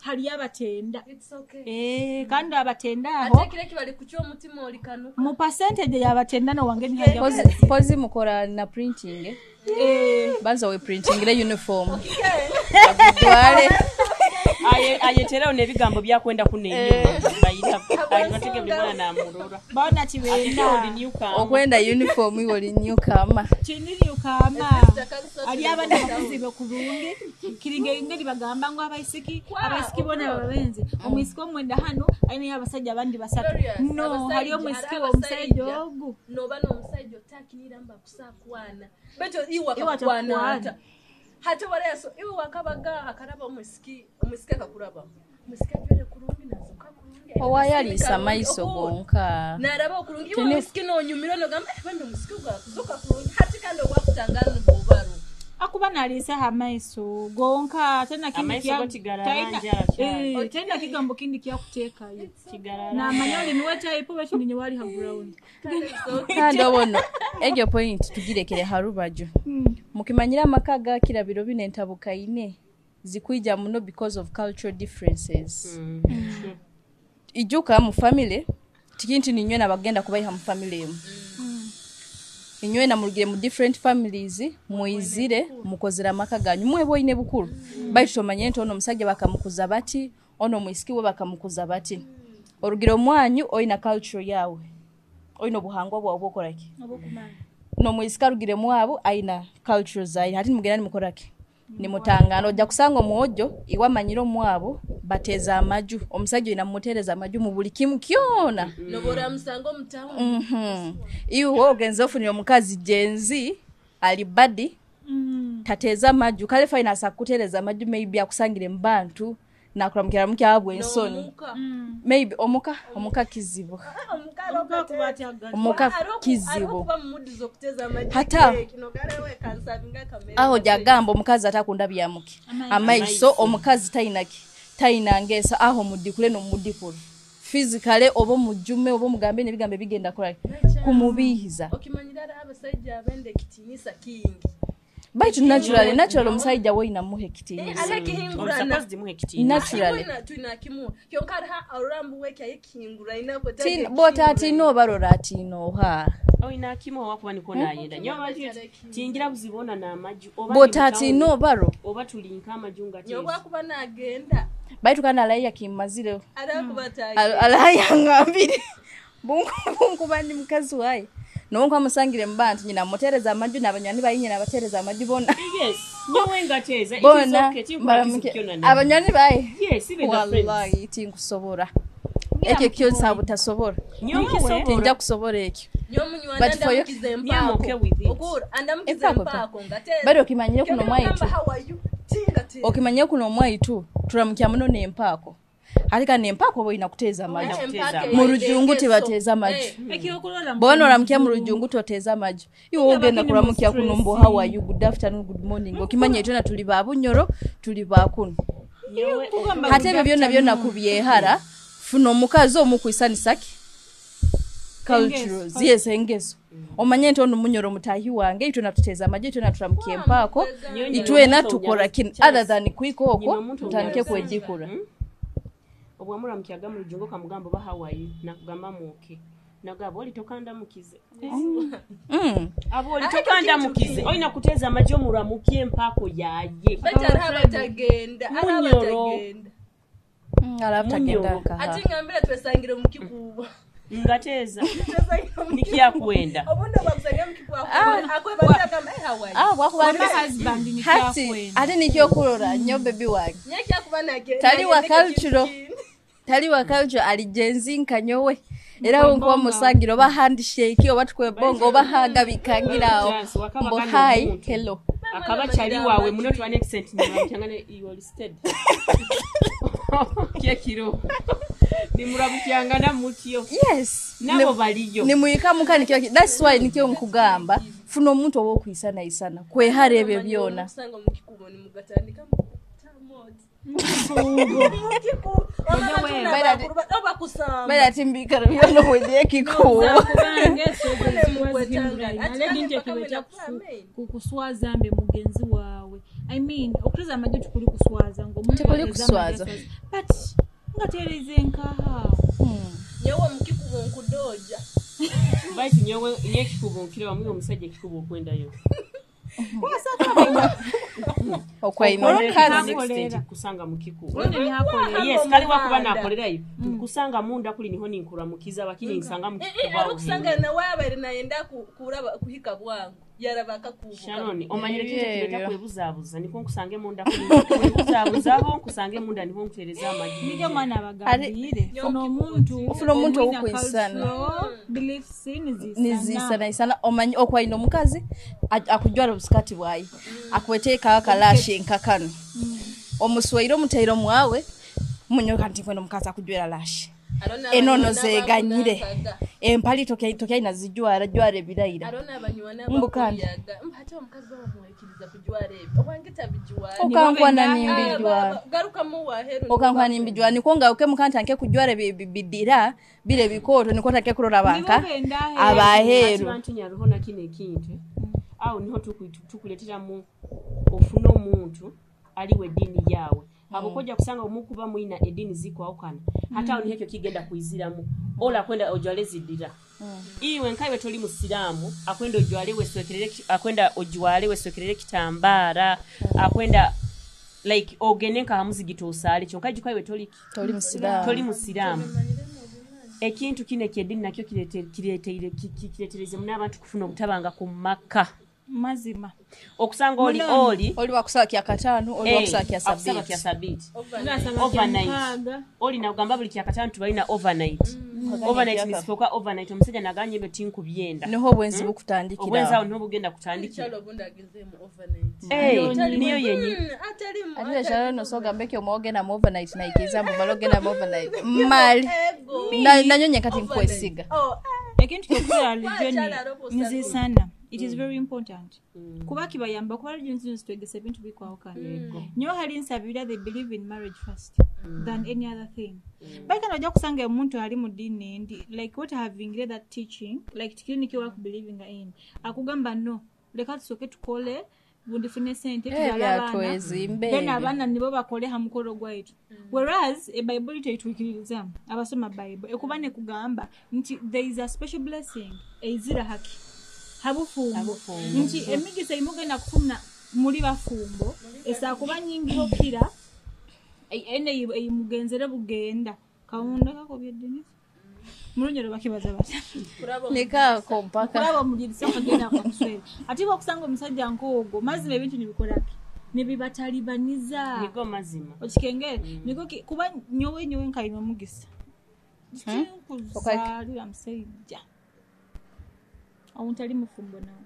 Haliyo abatenda. It's okay. Eh, kandi abatenda aho Ate kile kibali kuchwa omutima oli kanuka. mu percentage y'abatenda nowange ntihajja Pozi mukora na printing eh? Banza we printingire uniform. Agutwale. Ayeterawo n'ebigambo byakwenda kuno enyuma bayita batege buli mwana namulora bona tibenda. Okwenda uniform iwe oli newcomer. Kiniriukama ali abaana bakuzibe kurungi kiringa engeri bagamba ngu abaisiki abaisiki bona babenzi omwisiki omwenda hano aine abasajja abandi basatu Glorious, no abasajja, hali omwisiki ari omusajja abasajja. ogu Noba n'omusajja otakinira mba kusakwana. Beto iwe Iwe akakwana atakwana. ata. Hate waleso iwe wakabaga akaraba omwisiki omwisiki akakuraba. Omwisiki ajwere kurungi nazuka kurungi. Owayalisa amaiso gonka. Naraba okurungi iwe Tene- omwisiki nonyumira nogamba eh bambe omwisiki gwakuzuka kurungi hati kandi ogwakutangana bwobaro. akuba naliisaho amaiso gonka tena kindi Amaiso kya- go tigaraba talina- njala kyali. Eh, talina kigambo kindi kyakuteekayo kigalala namanya oli niwe type oba kindi nyewali ha ground Kandi obono egyo point tugirekere harubaju. Mukimanyira amaka ga kirabiro bino entabuka ine zikwija muno because of cultural differences. Ijuka mu family tikinti ninywena bagenda kubaiha mu family emu. Inywena mulugire mu different families muizire mukozera amaka ganyu mwebwe oine bukulu. Baitu tomanye nti ono omusajja bakamukuza bati ono omwisiki we bakamukuza bati. Orugire omwanyu oina culture yawe. Oina obuhangwa bwawe bwokoraki. Nomwisiki arugire mwabo aina culture zaye hati nimugenda nimukoraki nimutangana ojja kusanga omwojo iwe amanyire omwabo bateeza amaju omusajja oyina mumuteereza amaju mu buli kimu kyona. Nobora musanga omutauni. Iwe ogenze ofunire omukazi jenzi ali badi tateeza amaju kale finance akuteereza amaju maybe akusangire mu bantu nakuramukira mukyabwe ensoni Omuka. maybe omuka omuka kizibu omuka kizibu Arikuba mu mudi z'okuteza amagi. Hata- Kino galewe kansabinga kamere. aho jagamba omukazi atakunda byamuki amaiso omukazi tainaki taina ngeso aho mudikule nomudikula physically oba omujume oba omugambe nebigambo ebigenda kola kumubiihiza Okimanyira ari abasajja abenda ekitinisa kingi. baitu naturally naturally omusajja woina muha ekitiinisa Ari ekihingurana. naturally Twina kimuha. Kyonka hariho orurambu weki ayekihingura bwota atiina oba rora atiina oha oinakimu owakuba niko nayenda nyo tingira buzibona n'amaju oba bwota ndi atiina mutawuni, oba ro oba tulinka amaju nga teezi. Nyoba nagenda baitu kandi alayi yakimazireho arakuba tagenda. alayi yangambire bunkuba ndi mukazi waye nonka musangire mu bantu nyina mutereza amaju n'abanywani bayi nyina batereza amaju bona Yes, nyowe nga teeza, it is bona okay, tinkuba kizibu mbaramuke kyona na- abanywani baye Yes, even the friends. wallahi tinkusobola ekyo kyo nsaba butasobola Nyowe nkisobola. tinja kusobola ekyo Nyomunywani But for you- andamukiza Me, I'm empaako. okay with it. Okura andamukiza Empaako, empaako nga teeza. bari okimanyire kuno Kyokka mwaitu nogamba, how are you? Tinga teeza. okimanyire kuno omwaitu turamukya muno n'empaako ate kandi empaako oba olina kuteeza amaju Empaako mu ey'engeso. rujungu tibateeza amaju ekyokulola bona oramukya mu rujungu toteeza amaju iwe ogenda kuramukya kuno mbu how are you good afternoon good morning okimanya itwena tuli ba bunyoro tuli ba kuno Nyowe- hate ebyo byonna byonna kubyehara funa omukazi omukwisanisaki culturals yes engeso omanye nti ono munyoro mutahi wange itwena tuteeza amaju itwena turamukya empaako Nyowe nyina itwena omuntu tukora onyala- kino Charles, other than kwika okwo nyina omuntu tutandike onyala- kwejikura obwamuramukyaga mu rujungu okamugamba oba how are you nakugamba muoke nagamba oli tokandamukize abo oli tokandamukize olina kuteeza amaju omuramukye empaako yaye Baitu hariho abatagenda. Hariho Munyoro. abatagenda. alabutagenda Munyoro. nkaha Ati ngambira twesangire mu kikuubo. nga teeza Twesangire mu nikyakwenda Obundi obwakusangira mu kikuubo akwebaza agamba eh how are you? Ah, bwakuba husband hati nikyakwenda ate nikyokulora nnyo bebi wange Nyekyakuba nage. Tali wa nagenda cultural. ekintu tali wa culture ali jenzi nkanyowe era wonkuba musangira oba handshake oba tukwebonga oba haga bikangirawo Chance, wakaba mbo kano hi omuntu. hello akaba kyali waawe muno twana accent nimuramukyanga you are stead kyekiro nimuramukyangana mutyo yes nabo baliyo nimuyikamuka nikyo that's why nikyo nkugamba funa omuntu ow'okwisanaisana kwehara ebyo byona Okusanga mu kikuubo nimugatandika mu Oba kusamba. Baira ati mbikaro byona obwede ekikuubo. Kubanga esoga ezikuba zihinguraine ekintu ekibeta kukuswaza mbe mugenzi waawe. I mean, okutuza amaju tikuli kuswaza ng'omuntu Tikuli ateze kuswaza. amaju aswaza. But nga tereze nkaha. Nyowe mukikubo nkudoja. Baitu nyowe nyekikubo nkire wamuye omusajja ekikubo okwendayo. Okwaina omukazi. Next kusanga mukikubo. Olwo nihakolera. Yes, kale wakuba nakolerayo. Nkusanga munda kuli niho ninkuramukiza bakini nsanga mukikubo. Ari kusanga nawe abaire nayenda kuraba kuhika bwangu. Yaraba akakubo. Sharon, omanyire kintu Ebyo. kireta kwebuzabuza niko nkusange munda kuli kwebuzabuzaho nkusange munda niho nkutereza amagi. Nibyo mwana abagambire. Funa omuntu. Ofuna omuntu omwina ow'okwisana. cultural beliefs nizisana. Nizisana isana omanyi okwaina omukazi akujwara obusikati bwaye akweteekawo akalashi nkakano omuswaire omutaire omwawe munyoka nti kwenda omukazi akujwera lashi enono zeganyire empali tokyaina zijwara jwara ebiraira Arona abanywana Mbukandi. bakuyaga. Ate omukazi wawe muwekiriza kujwara ebyo. Owange tabijwara. okankwana Nibo nimbijwara Garukamu waheru. okankwana nimbijwara niko ngaruke mukantanke kujwara bidira bire bikooto niko ntanke kurora banka Nibo benda aheeru. abaheeru Ati bantu na kino ekintu awo niho tukuleeteramu ofuna omuntu aliwo eddiini yaawe abo kojja kusanga omukuba mwina eddiini zikwawukana hata awo niho ekyo kigenda kwiziramu ola akwenda ojwale ziddira iwe nkaiwe toli musiraamu akwenda ojwale weswekerere akwenda ojwale weswekerere kitambaara akwenda like ogende nka hamuzigiti osaale kyonka jukaiwe toli toli musiraamu toli musiraamu ekintu kino ekyeddiini nakyo kireetereze muna abantu kufuna obutabanga ku maka Mazima. okusanga oli Munono. oli oli wakusaba kya kataano oli eh, wakusaba kya akusaba kya sabiiti sabiiti Ngasaba Overnight. kya mukaaga. oli nagamba buli kyakataano tubalina overnight overnight nisifuuka overnight omusajja naganye ebyo tinkubyenda niho obwenzi bukutandikira obwenzi awo niho bugenda kutandikira Kyalo obundi agezemu overnight. Eh, niyo yenyi Atalimu. ate kyalo nosoga mbeki omwogenda mu overnight naikiza mbu mala ogenda mu overnight mali nanyonye kati nkwesiga Oh, Ekintu kyokukola religion Wakyala robo nzisana. It is very important. Kuba kibayamba kuba religion zino zitwegesa ebintu bikwawukana. Nyo hali nsabira they believe in marriage first than any other thing. But ojja kusanga omuntu ali mu ddiini endi like what having that teaching like tikiri nikyo wakubelieving in akugamba no leka tusooke tukole bundifune sente Eh, tuzale abaana byatwezimbe then ebyo. abaana nibo bakole ha mukolo gwaitu whereas ebayibuli teitwikiririzamu abasoma bayibuli ekuba nekugamba nti there is a special blessing eizira haki habufumbo nti emigisa emugenda kufuna muli bafumbo esakuba nyingi okira ene eyimugenzere bugenda kawunda kakobyeddini mulunyoro bakibaza batya nikaako mpaka kulaba omulirisa okagenda akakuswera ate bwokusanga omusajja nk'ogwo mazima ebintu nibikolaki nibibatalibaniza nigo mazima okikengere niko kuba nyowe nyowe nkalina omugisa kinkuzaalira musajja omuntu ali mufumbo nawe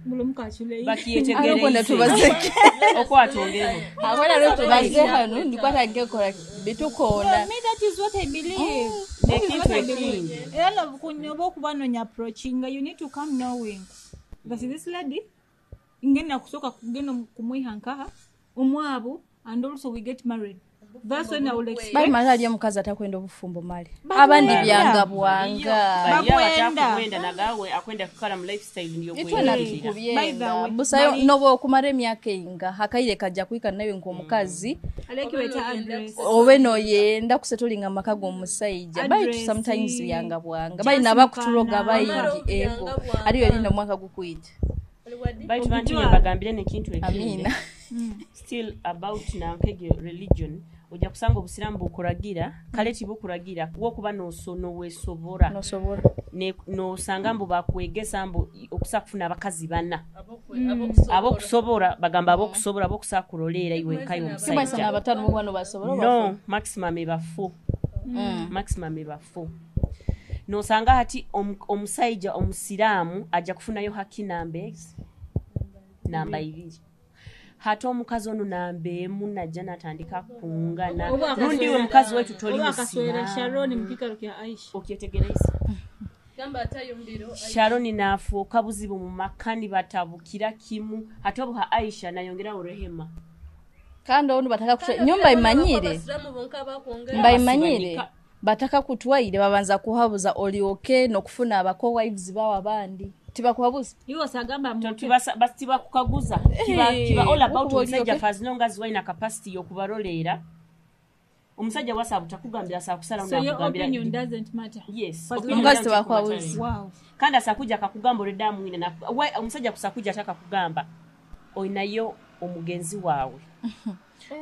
buli omu kakireyi Arokwenda bakyetegereze tubazeke okwatongere abona lwe tubaze hano nikwatange kola bitukoona Me, that is what I believe. That is what I believe. Ekintu Era noba okuba nonya approachinga you need to come knowing that this lady ngenda kusooka kugenda kumwiha nkaha omwabu and also we get married. That's when I will expect. bali mali ali omukazi atakwenda obufumbo mali Bakwenda. abandi byanga bwanga baliyo Bakwenda. abatakwenda nagawe akwenda kukala mu lifestyle itwena ndiyokwenda By the tukubyenda way, busayo bali- noba okumala emyaka einga akaire kajja kwika nawe nk'omukazi Aleki weta address. obe noyenda kusetolinga amaka g'omusajja baitu Address. sometimes byanga bwanga Chance balina abakutuloga mukana. bayingi ego Byanga bwanga. aliyo erina omwaka gukwija baitu bantu mbagambire nekintu ekindi amiina still about nankege religion ojja kusanga obusiraamu bukuragira kale tibukuragira wokuba nowesobora nosobola nosanga mbu bakwegesa mbu okusa kufuna abakazi bana abokusobora bagamba abokusobora abokusa kuroleera iwe nkayo simwaisana omusajja abatano mubano basobola no maximum ebafu maximum ebafu nosanga hati omusajja omusiraamu ajja kufunayo haki namba ezi namba ibiri hate omukazi ono namba emu najja natandika kungana Oba lundi iwe mukazi wetu toli Oba akaswera musiraamu Sharon mu kiikaro kya Aisha. okyetegereza Gamba atayombireho Aisha. Sharoni nafuuka buzibu mu maka nibatabukira kimu ate obuha Aisha nayongeraho Rehema. Kandi onu bataka Kandi kutwa nyumba okira imanyire Abasiramu bonka bakwongera. mbaimanyire Abasibanika. bataka kutwaire babanza kuhabuza olyoke nokufuna abako wives bawo abandi tibakuhabuza. Iwe osagamba muke. Tibakukaguza kiba, Eh, kiba all about okuba omusajja olyoke. for as long as walina capacity y'okubaroleera omusajja wasabu takugambira asakusalawo So your nakugambira opinion doesn't matter. Yes, But opinion Omukazi doesn't tebakuhabuza. matter. Wow. Kandi asakuja akakugamba olwedde amwine omusajja kusakuja ate akakugamba olinayo omugenzi waawe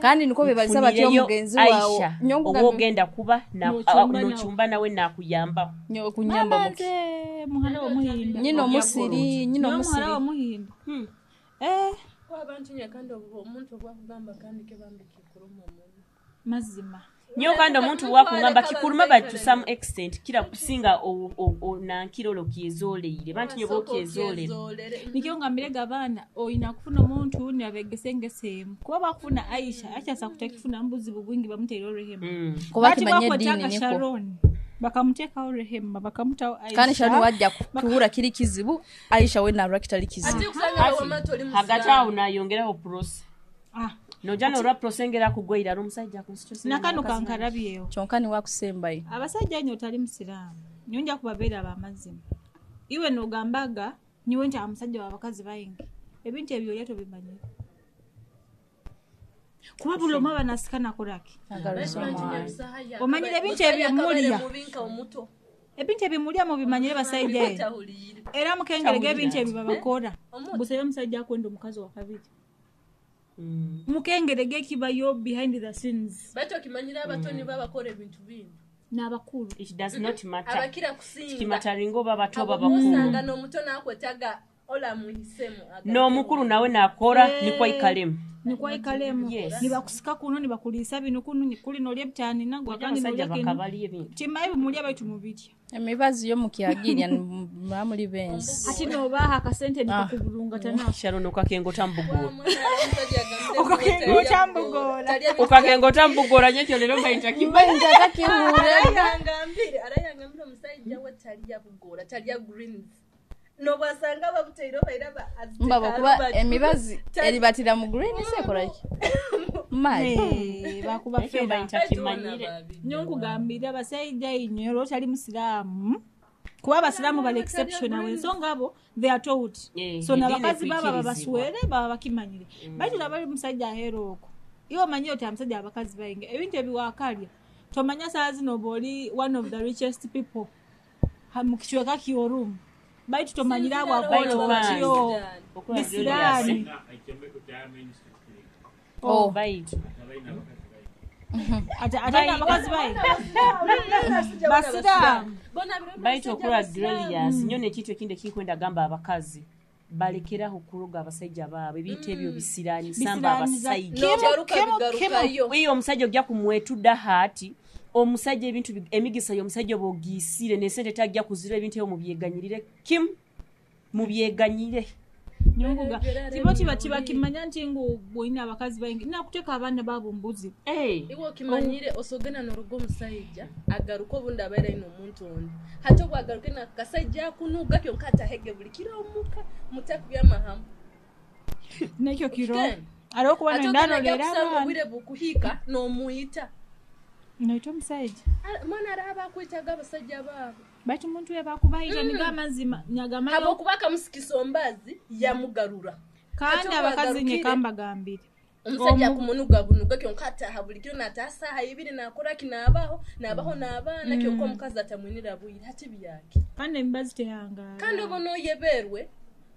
Kandi niko bebalisa batya Nfunireyo omugenzi waawo Aisha nyonkugambe oba ogenda kuba N'ochumba nawe. nochumba nawe nakuyambaho. kunyamba Mama muki nze muhara w'omuhinda. nyina omusiri nyina Niwe muhara omusiri w'omuhinda. Eh, Ko abantu nya kandi omuntu obwakugamba kandi ke bambi kikuruma omuntu. mazima. Nyo kandi omuntu wakugamba kikuluma but to some extent kira kusinga nankira olwo kyezoleire bantu nyo bokyezoolera. Nikyo ngambirega abaana oyina kufuna omuntu nabegese engeso emu kuba bakufuna Aisha Aisha asakutakifuna buzibu bwingi bamuteire Rehema. Kuba Bati kimanye bakwetaaga eddiini niko Sharon bakamuteekawo Rehema bakamutawo Aisha. Kandi Sharon wajja kuhura kiri kizibu Aisha we narwa kitali kizibu. Ate kusanga wamata oli Hagati musiramu. awo nayongeraho prose Ah, nojja norwa prose ngera kugwaira ari omusajja nakano kankarabyewo. Kyonka niwakusembayo. Abasajja nyo otali musiraamu nyo nja kubabeera abamazima iwe nogambaga nyiwe nti amusajja wabakazi bayingi ebintu ebyo olya tobimanyire kuba buli omu aba nasika nakolaki Omanyire ebintu ebyo mulya. Mubinka omuto. Ebintu ebyo mulya mubimanyire basajja eyo Tawulire. era mukengerega ebintu ebyo babakora Omuto. busabe omusajja akwenda omukazi wakabiri mukengerega ekibayo behind the scenes. Baitu okimanyire abatoni babakora ebintu bingi. N'abakulu. It does not matter. Abakira kusinga. Kimataringa oba bato oba Abo bakulu. musanga n'omuto nakwetaga olamuhisemu. N'omukulu nawe nakora Eh. nikwo aikalemu. Nikwaikalemu. Yes. Nibakusika kuno nibakuliisa bino kuno kuli nolya ebitani nagwa kandi abasajja nolya kino bakabali ebintu. Kimayi bimulya baitu mubirya. Emibazi yo mukyagirya muli bensi. Ati nobaha akasente nikakubulunga tana. Sharon okakengo tambugora. Okakengo tambugora. Okakengo tambugora nyekyo leero mbayita kimba. Arayangambire arayangambire omusajja we talya bugora talya greens nobwasanga babuteire obairaba Mbaba kuba emibazi eribatira mu green sekolaki mali. Eh, bakuba Ekyo fera. mbayita kimanyire. Nyo nkugambira abasajja inyo olwo otali musiraamu kuba abasiraamu bali exceptional ensonga abo they are taught. Eh, So eddiini n'abakazi baba ekwikirizibwa. babaswere baba bakimanyire baitu laba oli musajja aheera okwo iwe omanyi oti amusajja abakazi bayingi ebintu ebiwakalya tomanya saa zino oba oli one of the richest people mu kicweka kyorumu baitu tomanyire abo akola Baitu otyo Okula bisiraani. Oh. Baitu. Ate ate n'abakazi bayingi basiraamu. Baitu okula Glorious nyo nekintu ekindi ekinkwenda gamba abakazi balekeraho okuroga abasajja baabwe ebintu ebyo bisiraani samba Bisiraaniza. abasajja. Nogaruka Kemu, bigarukayo. Iyo omusajja ojja kumwetudda haati omusajja ebintu emigisa y'omusajja bw'ogiisire n'esente tajja kuzira ebintu ebyo mubyeganyirire kimu mubyeganyire. Nyonkuga tibo kiba kibakimanya nti ngu bwolina abakazi bayingi nakuteeka abaana baabo mbuzi. Eh, Iwe okimanyire osogena n'oruga omusajja agaruka obundi abaire aine omuntu ondi hati obwagaruke nakasajja akunuga kyonka atahege buli kiro omuka mutakubyamahamu Nekyo kiro Ken. aliwo kuba ate nenda ogenda alolera kusanga abaana obwire bukuhiika n'omuyita. Noita omusajja. Mwana araba akwetaga abasajja baabo. Baitu muntu we bakubayita niga amazima nyagamayo. Habwokuba akamusikisa ombazi yamugarura. Kandi Ate abakazi nye obwagarukire. kambagambire Omusajja akumunuga bunuga kyonka ataha buli kiro nataha saaha ibiri nakoraki naabaho naabaho n'abaana kyonka omukazi atamwinira bwire hati byaki. Kandi emibazi tehangaala. Kandi obona oyeberwe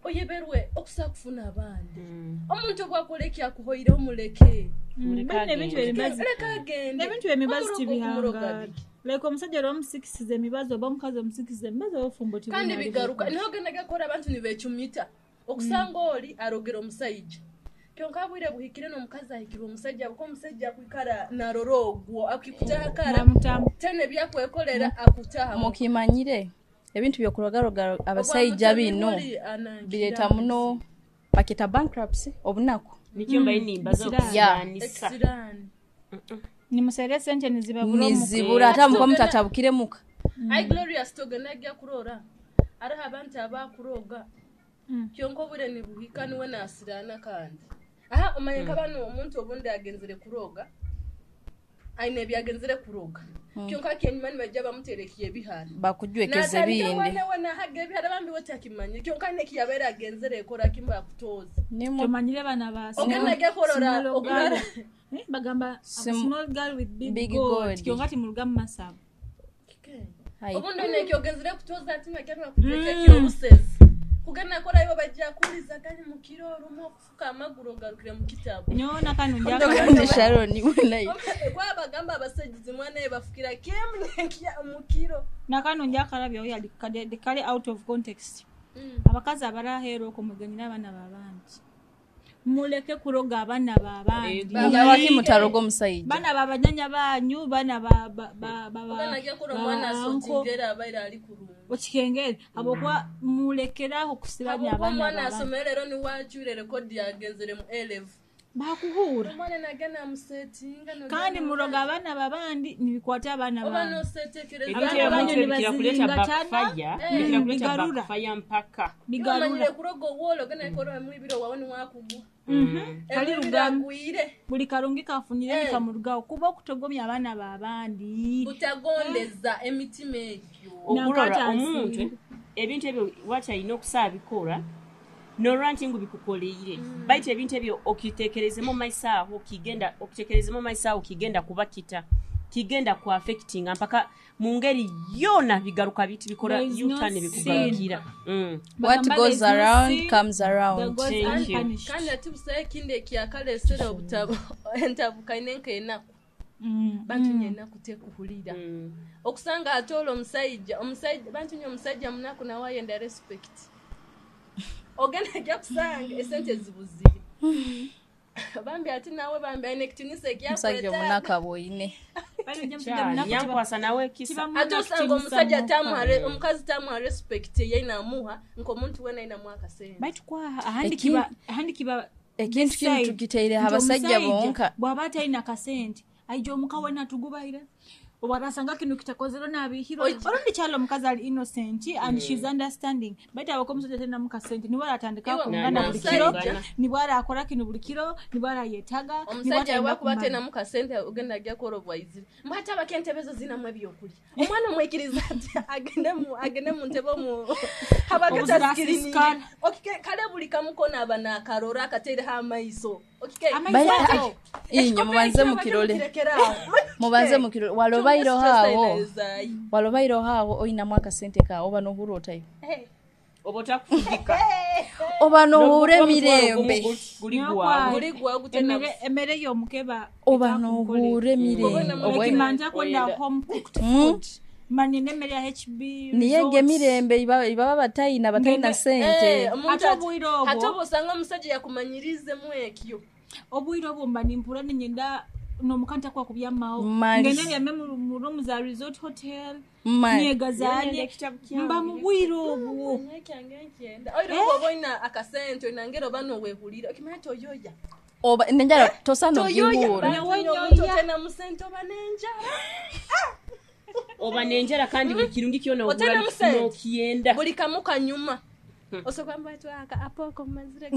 oyeberwe okusobola kufuna abandi omuntu obwakola ekyakuhoireho muleke. Muleke Baitu n'ebintu agende. by'emibazi leka agende. N'ebintu by'emibazi Omurogo okumuroga tibihangaala biki. Like omusajja olwomusikisiza emibazi oba omukazi omusikisiza emibazi obufumbo Kandi tibunali bigaruka niho genda gakora abantu nibecumita okusanga oli arogera omusajja kyonka bwire buhikire n'omukazi ahikirwe omusajja kuko omusajja akwikara narora ogwo akikutaha kara Namutamu. tene byakwekolera akutaha Mukimanyire ebintu byokurogaroga abasajja bino bireeta muno bakita bankruptcy obunaku. Nikyo mbayinimbaza Bisiraani. okusiraanisa. ekisiraani. Nimusere sente nizibabula. Nizibura ate muko mutatabukire muka. Ai Glorious togenda kurora hariho abantu abakuroga kyonka obure nibuhika niwe nasirana kandi aha omanye nkabano omuntu obundi agenzere kuroga aine ebyagenzere kuroga kyonka kenyuma nibajja bamuterekiye ebihara Bakujwekeza ebindi. Nahaga ebihara bambi wetakimanye kyonka nekiyabaire agenzere ekora kimba akutoza. Tomanyire bana ba Ogenda ajja kurora small okurara. girl. Bagamba a small girl with big, Big god. God. Kyonka timuruga mu masabo. Hai. Obundi nekyogenzere kutoza ati nakyanwa kujweka obusezi kugenda kora ibo bajja kuliza kali mukiro orumu okufuka amaguru ogarukire mu kitabu. Nyona kano Kandi Sharon wenayi. Kwabagamba abasajja mwana ye bafukira kemu nekya mukiro. Nakano njakalabya yali kale out of context. Abakazi abaraheera okumuganyira abaana babandi, muleke kuroga abaana babandi. Nyawaki mutaroga omusajja. Bana babanyanya banyu, bana Ogenda ajja kora omwana asotingera abaire ali kurungi. Okikengere habwokuba mulekeraho kusibanya Habwokuba abaana omwana babandi. asomere rero niwacwire rekodi yagenzere mu elevu. Bakuhuura. Omwana nagenda amusetinga Kandi muroga abaana babandi nibikwata abaana oba banyu. nosetekereza. Ebintu Abaana banyu ebyo bikira kuleta nibaziringatana. backfire, bikira kuleta Bigarura. backfire mpaka. Omanyire Bigarura. kuroga owolo ogenda kora mwibiro wawe niwakugwa. Kali Emibiri rugamu. agwire. Buli karungi kafunire nikamurugaho kuba okutogomya abaana babandi. Butagondeza emitima egyo. Okurora Nankata omuntu nsinga. ebintu ebyo wakyalina okusaabikola norwa nti ngu bikukoleire baitu ebintu ebyo okitekerezemu maiso aho kigenda okitekerezemu maiso aho kigenda kuba kita kigenda ku affectinga mpaka mu ngeri yona bigaruka biti bikora There is no U-turn bikugarukira. What Bagamba goes there is no around sin comes that around. goes Thank you. unpunished. Kandi ati busayo ekindi ekyakalesera obutabo entabukaine nk'enaku. Bantu nye enaku tekuhulira. Okusanga ate olwo omusajja bantu nye omusajja munaku nawe ayenda respect. Ogenda ajja kusanga esente zibuzire. Bambi ati nawe bambi aine ekitinisa Omusajja ekyakwetaaga. omunaka bwoine. Kyali, yankwasa nawe kisa. Ate osanga omusajja tamuha omukazi tamuha respect yeinamuha nk'omuntu wena ainamuha akasente. Baitu kwaha ahandi kiba ahandi kiba Ekintu kinu side, tukiteire nti abasajja omusajja bonka. bw'aba atalina kasente aija omuka wena tugubaire obarasanga kino kitakozero nabihirwa olundi kyalo omukazi ali innocent and she's understanding baitu abako omusajja talinamu kasente niwe aratandika Iwe, kungana buli kiro omusajja- nibwe arakora kino buli kiro nibwe arayetaga nibwe omusajja atalina wakuba kumanya. tenamu kasente ogenda ajja kora obwaizire mbwati abako entebe ezo zinamu ebyokulya omwana omwikiriza ati agende mu ntebe omu habako Obuzira tasikiriningi. asisikana. Okike kale buli kamukona aba nakarora akateireho amaiso. Okike Amaiso Baya- ago. Inyo mubanze mukirole. Mubanze mukirole. Walobairo hawo. Walobairo hawo oyinamu akasente kawo oba nohura otayo. Oba otakufugika. Oba nohura emirembe. Guli Niyo gwawe. Guli gwawe gutena Emere emere y'omukeba Oba nohura emirembe. ekimanja kwenda home cooked food manye n'emmere ya HB Niye Resorts. emirembe ibaba batayina Ngende- sente. Ate obwire obwo- ate oba osanga omusajja yakumanyirizemu ekyo. Obwire obwo mba nimpura ninyenda nomuka ntakuwa kubyamawo Mali. ngende byame mu room za resort hotel Mali. nyegazanye mba mu bwire obwo. Ekyange nkyenda oire obwo oba olina akasente olina oba nowehulira okimanya toyoya. Oba nenjala tosana Toyoya ogihura. bantu omuntu otena musente oba n'enjala. Oba nenjala kandi buli kirungi kyona Otena ogula musente. n'okiyenda. Buli kamu kanyuma osooka mba twaka apoko mumazire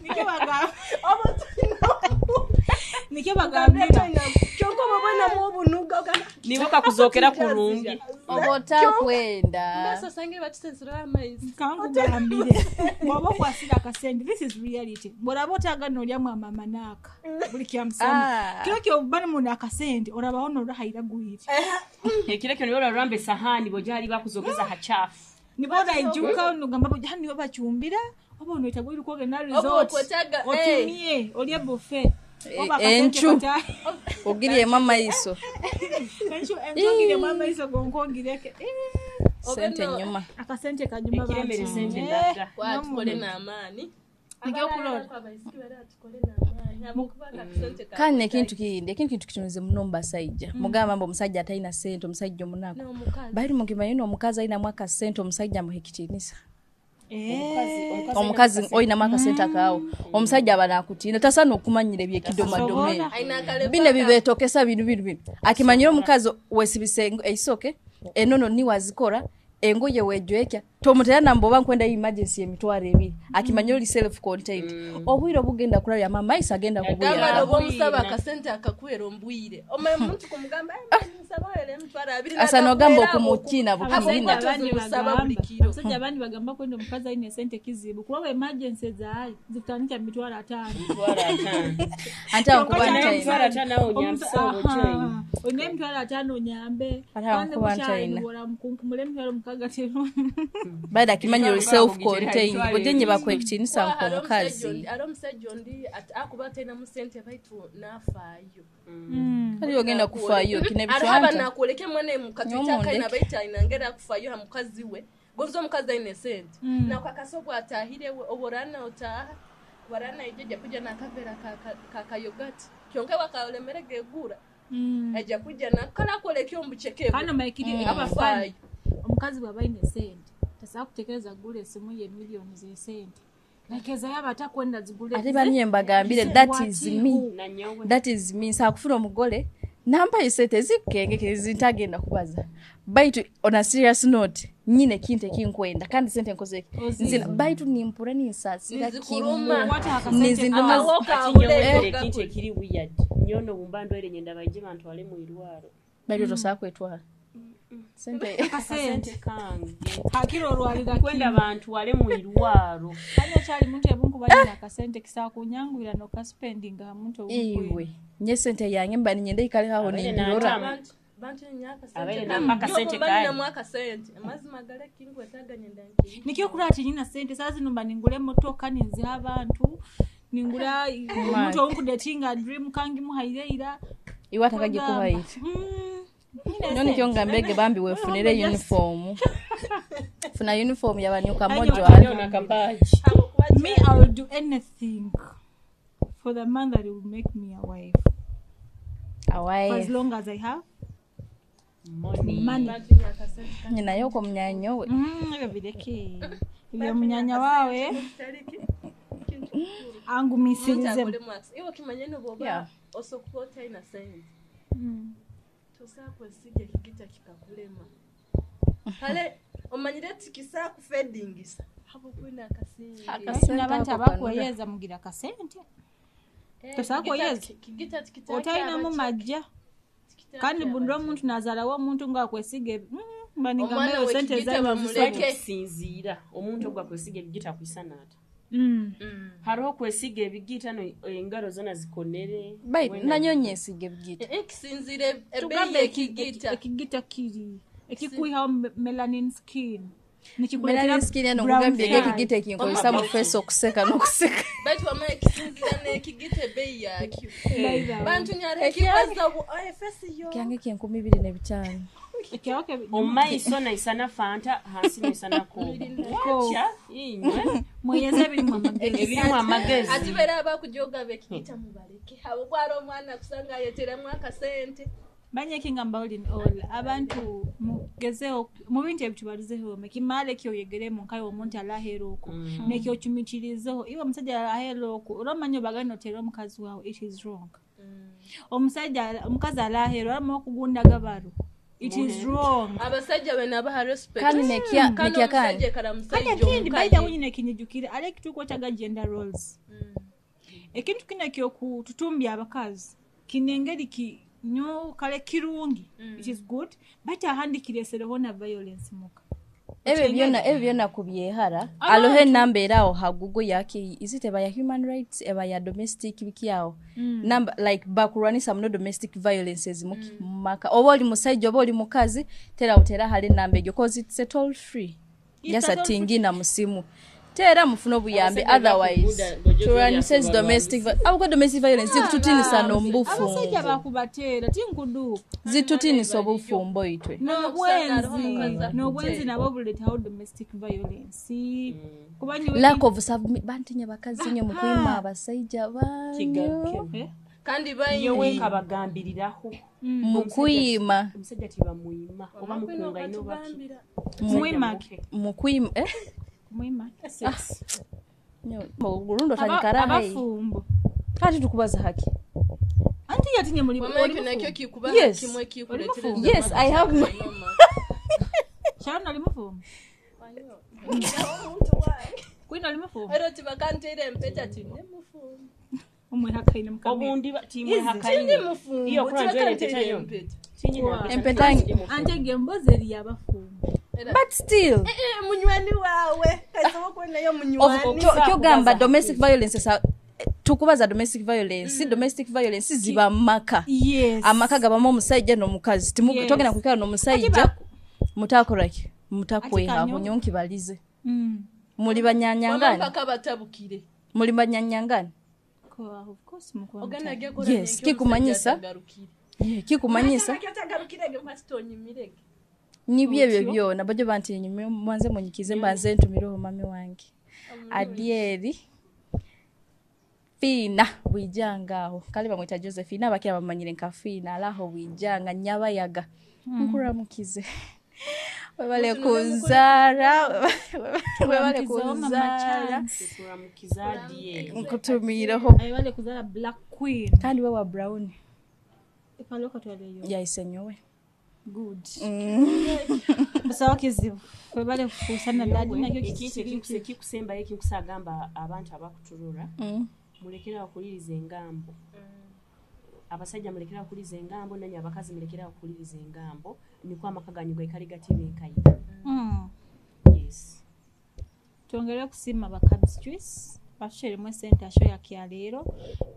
Nikyo bagamba oba nikyo bagambira kyonka oba obwenamu obunuga ogamba Nibo kakuzookera kurungi. Oba otakwenda. mbese osange batusenseraho amaizi. Kankugambire bw'oba okwasira akasente, this is reality, bw'oraba otagana olyamu amamanaaka buli kyamusana Ah. kiro kyoba nimuna akasente orabaho norahayira gwire. Ekiro ekyo nibo oraramba esahani bwojali bakuzogeza hachafu. Nibo oraijuka nogamba buja hano nibo bacumbira oba onoita gwiri kwogenda Oba resort okwetaga, otumye olye buffet oba akasente Encu. kata- Ogiryemu amaiso. Encu ogiremu amaiso gonkongireke. Sente no- nyuma. Akasente kanyuma. Ekiremere sente ndaga. Kwa tukole n'amaani. Nikyokulora. Abaisiki bari tukole n'amaani habwokuba akasente ka- Kandi ekintu kindi ekintu kintu kitunuze muno mu basajja. Mugamba mbu omusajja atalina sente omusajja omunaku. N'omukazi. Bali mukimanyi n'omukazi alinamu akasente omusajja amuha ekitiinisa. Omukazi oyinamu akasente akaawo, omusajja aba nakutiina, tasaana okumanyira ebyekidomadome bino bibetokesa binu binu binu. Akimanyire omukazi wesibisa eisoke enono niwazikora engoye wejwekya tomutera namboba nkwenda emergency emitwaro ebiri. Akimanyire oli self contained. Obwire obugenda kulabya mama agenda kubuya. Omusaba akasente akakwera ombwire. Omaye muntu kumugamba nsaba wele emitwaro abiri. Asa nogamba okumukina bukina. Abasajja abandi bagamba kwenda omukazi aine sente kizibu kuba emergency zaali zikutandika emitwaro 5. Ante akuba emitwaro 5 onyambisa obuchoyi. Oyine emitwaro 5 onyambe. Kandi bukyali wora mukunkumule emitwaro 6 tero. Baada kimanya self contained bojenye bakwekitinisa nkomukazi. Ari omusajja ondi akuba ataina musente baitu nafaayo. Kali ogenda kufaayo kine bitwanta. Araba nakoleke mwana mukatwita kaina baitu ainangera kufayo ha mukazi we. Gonzo omukazi aine sente. Na kwakasobwa atahire we oborana otaha warana ijeje kuja na kavera ka yogurt. Kyonka wakaolemerege egura. Aja kuja na kala koleke omucheke. Kano maikiri abafayo. Omukazi bwaba aine sente tasobola kutekereza gula esimu ye milioni ze sente. Nakeza yaba atakwenda zigule. Ate banye mbagambire that is me. That is me. Sakufuna omugole namba esente zikenge zintagenda kubaza. Baitu on a serious note nyine kinte kinkwenda kandi sente nkoze nzina baitu nimpura ninsasira kimu nizinduma kinte kiri weird nyono bumbando ere nyenda baije bantu wale mu irwaro. Baitu tosakwetwara sente akasente kange hakiro olwalira kwenda bantu wale mu irwaro. Kandi akyali muntu ebunku balina akasente kisakunyangwira no kaspendinga ha muntu iwe nye sente yange mba ninyenda ikale aho nindora bantu nyaka sente nyaka sente amazima gale kingu etaga nyenda nki nikyo kurati nyina sente sasa numba ningule motoka ninziha abantu ningula omuntu onkudetinga dream kangi muhaireira iwe atakagikuhaira. Noni kyonga mbege bambi wefunire uniform. Funa uniform yabanyuka mojo. Me, I will do anything for the man that will make me a wife. A wife. For as long as I have money. Nyina yoko mnyanyo we. Ebyo bireke. Ebyo munyanya wawe. Angumisirize. Iwe kimanyeno boba osokota ina sente. Tosakwesiga kigita kikakulema. Kale omanyire tikisa kufedingisa. Habo kwenda akasente. Akasente abantu abakweyeza mugira akasente. Tosakweyeza kigita tikita. Otalina mu majja. Kandi bundro omuntu nazalawo omuntu nga akwesiga mbaninga sente zanyu sinzira. Omuntu ogwa kwesiga ebigita kwisana ata. Hariho kwesiga ebigita no engaro zona zikonere. Bai nanyonye esiga ebigita. Ekisinzire ebeyi ekigita. Ekigita kiri ekikuiha melanin skin. Melanin skin eno ngambye ekigita ekinkozesa mu face okuseka n'okuseka. Baitu wama ekisinzira n'ekigita ebeyi yakyo. Bantu nyare ekibaza face yo. Kyange ki 2500. Omaiso naisana fanta hansi naisana koka. Inywe mweyeze ebirimu amagezi. Ebirimu amagezi. Ati bera abakujoga bekigita mubaleke. Abo kwaro omwana kusanga yeteremu akasente. Banye kingamba all in all abantu mugezeho mu bintu ebitubalizeho mekimale kyoyegeremu nkayo omuntu alahero oko nekyo chumichirizeho iwe omusajja alahero oko oromanyo bagano tero omukazi wawe it is wrong. Omusajja omukazi alahero arimo okugunda gabaro. It is wrong. Abasajja bena respect. Kandi nekia kandi. Kandi kindi baida wenyine kinyijukira ale kituko chaga gender roles. Ekintu kina kyo kututumbya abakazi kinengeri ki nyo kale kirungi. It is good but ahandikiresereho na violence muka. Ebyo byona kubyehara. Alohe namba erawo ha Google yake is it eba ya human rights eba ya domestic bikiao. Number like bakurwanisa muno domestic violences maka oba oli musajja oba oli mukazi tera utera hali namba egyo cause it's a toll free. Yes atingina musimu. Tera mufuno buyambe otherwise turwanisa domestic abuko domestic violence zikututinisa nombufu. Abasajja bakubatera tinkudu. Zitutinisa obufumbo itwe. No bwenzi nabo buletaho domestic violence. Lack of bantinya bakazi nyo mukwima abasajja banyo. Kandi bayingi yowe kabagambiriraho. Mukwima. Omusajja tibamuyima oba mukunga ino baki. Mukwima. Mukwima Kumwima. Gurundo otanyikara haihi. Abafumbo. Kati tukubaza haki. Anti yatinye muri Wamma ekyo nakyo kikuba Yes. kimwe kikuleetera Oli Yes, I have my Sharon oli mufumbo. Queen oli mufumbo. Era tibakanteera empeta ti ndi mufumbo. Omwehakaine mukamera. Obundi timwehakaine. Ndi mufumbo. Iyo kura njwere Tibakanteera empeta yo. empeta. Tinyina Empeta Ante ng'emboozi eri y'abafumbo. But still Munywani waawe kasobola okuba naye munywani. Kyogamba domestic violence tukubaza domestic violence, domestic violence ziba maka. Yes. Amaka gabamu omusajja n'omukazi. Yes. Togenda kwikala n'omusajja mutakoraki mutakwehaho Ati kanyo. nyonkibalize. Muli banyanyangani? Wamma batabukire. Muli banyanyangani? Of course mukuba Ogenda mutali. gekola Yes, n'ekyo kikumanyisa. omusajja atagarukire. Yeah, kikumanyisa Atagarukire ge mpati tonyimirege. nibyo ebyo byona bajo banti nyume mwanze munyikize mbanze ntumireho mami wange Adieri Fina bwijanga aho kale bamwita Josephine abakira bamanyire nka Fina alaho bwijanga nyabayaga nkuramukize webale kunzaara webale Turamukizeho Mama kunzaara Chance. Turamukiza adiye. nkutumireho Ayebale kuzaala Black Queen. kandi we wa brown Epaloka twaleyo. yayise nyowe Good. Busawo kizibu. Webale kukusana dadi nakyo Ekintu kikiri. ekikusembayo ekinkusagamba abantu abakutulura mulekerawo okuliriza engambo. Abasajja mulekerawo okuliriza engambo nanye abakazi mulekerawo okuliriza engambo niko amaka ganyu gaikale gatebenkaine. Yes. Twongere okusiima ba Cubs Juice batuteeremu esente asho yakyaleero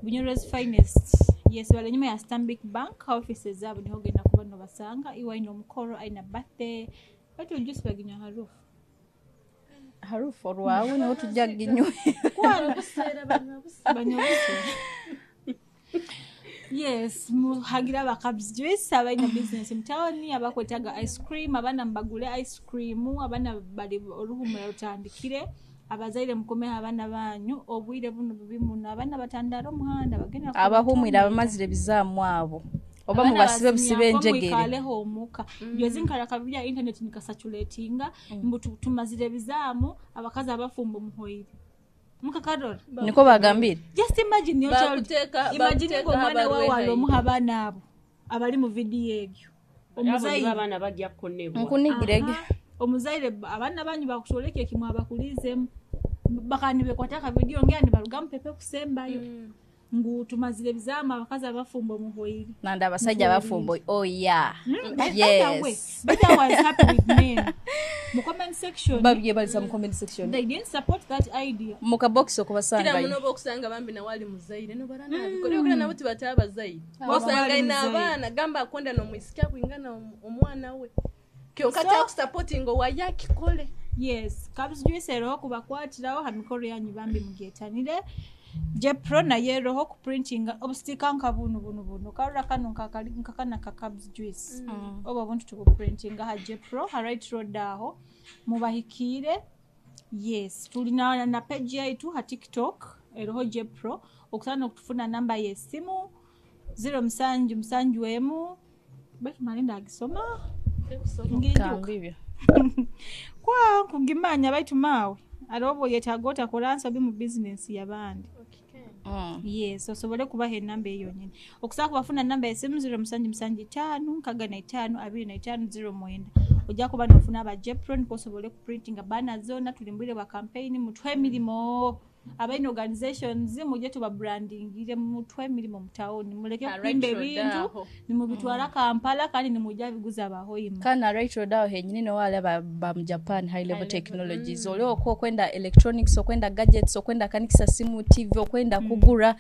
Bunyoro's finest. Yes, bali enyuma ya Stanbic Bank offices zaabwe niho ogenda kuba nobasanga iwe ayina omukoro ayina birthday batu juice baginywa harufu harufu olwawe niho tujja ginywe banywa buseera. Yes, muhagira aba Cubs Juice abalina business mutawuni abakwetaaga ice cream abaana mubagule ice cream abaana bali oluhumula lutandikire abazaire mukomeho abaana banyu obwire buno bubi muno abaana batandara omuhanda bagenda abahumwire abamazire ebizaamu abo oba mubasibe busibe enjegere mwikaleho omuka byozi nkalaka bya internet nikasaturatinga mbu tumazire ebizaamu abakazi abafumbo muhoire mukakarora niko bagambire just imagine your child Bakuteeka- imagine bakuteeka ng'omwana abalwe wawe hayi. alomuha abaana abo abali mu vidiyo ebyo Abo nibo omuzaire abaana bajja kukonebwa. nkunigirege omuzaire abaana banyu bakutoleka ekimwe abakulizemu bakani bekwata akavidiyo ngea nibaruga mupepe kusembayo ngu tumazire ebizaamu abakazi abafumbo muhoire nandi abasajja bafumbo oh yeah By the way, yes but I was happy with men. Mu comment section, babyebaliza mu comment section they didn't support that idea. mu kabokisi Kira okubasangayo muno oba bambi nawe ali muzaire nobara nabikora yogera nabo tibataba abazaire osanga ali ina muzaire. abaana gamba akonda nomwisiki akwingana omwana we kyonka takusupportinga owaye akikole Yes, Cubs Juice eroho kubakwatirawo ha mikoro yanyu bambi mugyetanire. Jepro naye eroho kuprintinga obusitika nka buno buno buno karura kano nkakali nkakana ka Cubs Juice. Oba obuntu tubuprintinga ha Jepro ha right road aho mubahikiire. Yes, tulina na page yaitu ha TikTok eroho Jepro okusana okutufuna namba y'essimu 0771 Beki agisoma nginjuka kambibyo kwa nkugimanya baitu maawe aliwo bweyetaaga otakola nsobi mu bizinensi y'abandi. Yes, osobole kubaha enamba eyo yonyini okusobola kubafuna namba esimu 0775 65 25 09 ojja kuba nofuna aba jepron kosobole kuprintinga bana zona tuli mbwire bwa campaign mutwe emirimu abalina organizations mujje tubabrandingire mutwe emirimu mutawuni muleke kupimba ebintu nimubitwala Kampala kandi nimujja biguza abahoima kana right road aho henyini nowale ba mu Japan high level technologies oli okwo okwenda electronics okwenda gadgets okwenda kanikisa simu TV okwenda kugura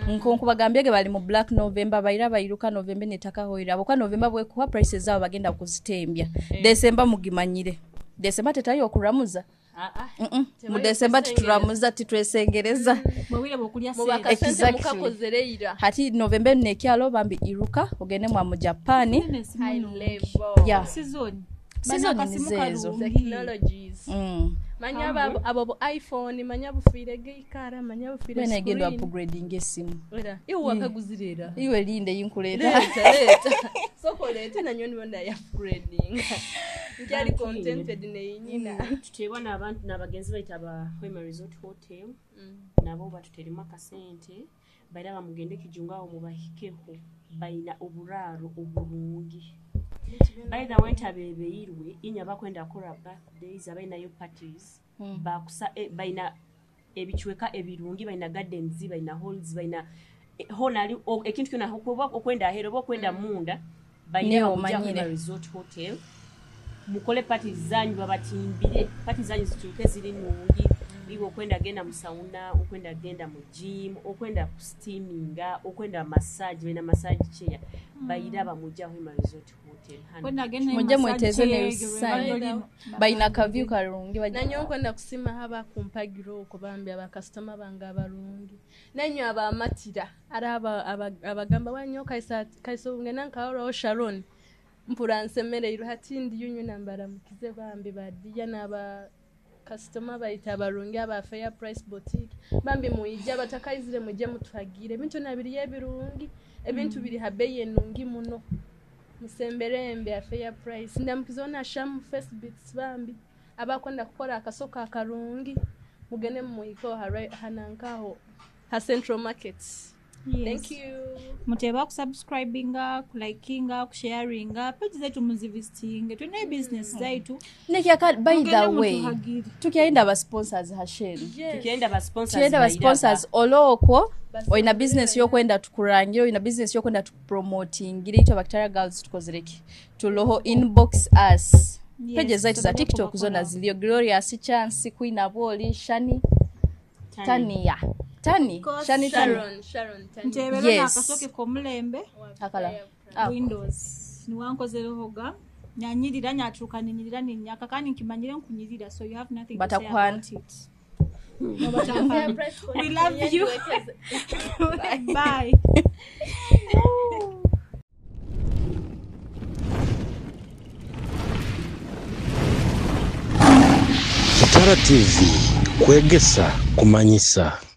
nko nkubagambyege bali mu Black November baira bairuka November netakahoira abo kwa November bwekuwa prices zabo bagenda kuzitembya December mugimanyire December tetayo okuramuza mu December tituramuza titwesengereza bwewire bwokulya sente mubakasente Exactly. mukakozereira hati November nekyalo bambi iruka ogende mwa mu Japan Business high muno. level yeah Season. Season Bana akasimu nizeezo. kalungi. technologies manya abo bu iphone manya bufiire geikara manya bufiire bene genda screen upgrading esimu era iwe wakaguzirera iwe linde yinkuleeta leeta leeta soko leete nanyo nibo ndaya upgrading Nkyali contented neyinyina. Tuteebwa n'abantu n'abagenzi baita aba Hoima Resort Hotel, nabo batuteremu akasente. Baira bamugende kijungu awo mubahikeho, bayina oburaaro oburungi. By the way, ntabebeirwe inya bakwenda kora birthdays, abainayo parties, bakusa bayina ebicweka ebirungi, bayina gardens, bayina halls, bayina honali ekintu kyona okuba okwenda ahero oba okwenda munda, bayina Niwe bamuja omanyire. Hoima Resort Hotel. Mukole parties zanyu, babatimbire parties zanyu zituuke ziri nungi. Iwe okwenda genda mu sauna, okwenda genda mu gym, okwenda ku steaminga, okwenda massage, balina massage chair, bayira bamuja Hoima Resort Hotel. Hano. Kwenda agenda Mujje massage mweteze chair, n'ebisaanyi. lwe lino. Balina akavyu kalungi Nanyo nkwenda kusimaho abakumpagira okwo bambi abakasitoma bange abalungi, nanyo abamatira ari abagamba wanyo kaisa kaisa ngena nkahoraho Sharon mpura nsemereirwe hati ndiyo nyo nambaramukize bambi badiya n'aba kasitoma bayita abarungi aba Fair Price Boutique bambi muyije abatakaizire mujye mutuhagire ebintu nabiriyo ebirungi, ebintu biri habeyi enungi muno, musemberembe ya Fair Price. Ndamukizeho na Sham Face Beats bambi abakwenda kukora akasoko akarungi mugende mumuhikeho hanankaho ha Central Market. Yes. Thank you. Muteba kusubscribinga, kulikinga, kusharinga page zetu, muzivisitinge, tulina business zaitu. Nekyaka by the Mugende way, mutuhagire. tukyayenda aba sponsors hasheni. Yes. Tukyenda ba sponsors. Tuyenda ba Bayira sponsors olokwo olina business yokwenda tukurangire, olina business yokwenda tukupromotingire, itwe Bakitara Girls tukozereki tuloho inbox us. Yes, Pages zaitu za tusobole TikTok kubakola. zona ziliyo Glorious Chance, Queen Aboli, Shani, Tani. Tania, Tani, course, Shani, Tani. Sharon, Sharon Tani. Ntebero Yes. n'akasoke k'omulembe. Akala. Ah. Windows niwankozerehoga nyanyirira nyatuuka ninyirira ninyaka kandi nkimanyire nkunyirira, so you have nothing to say Batakwana. about it. No, batakwana. We love you. Bye. Kitara TV, kwegesa kumanyisa.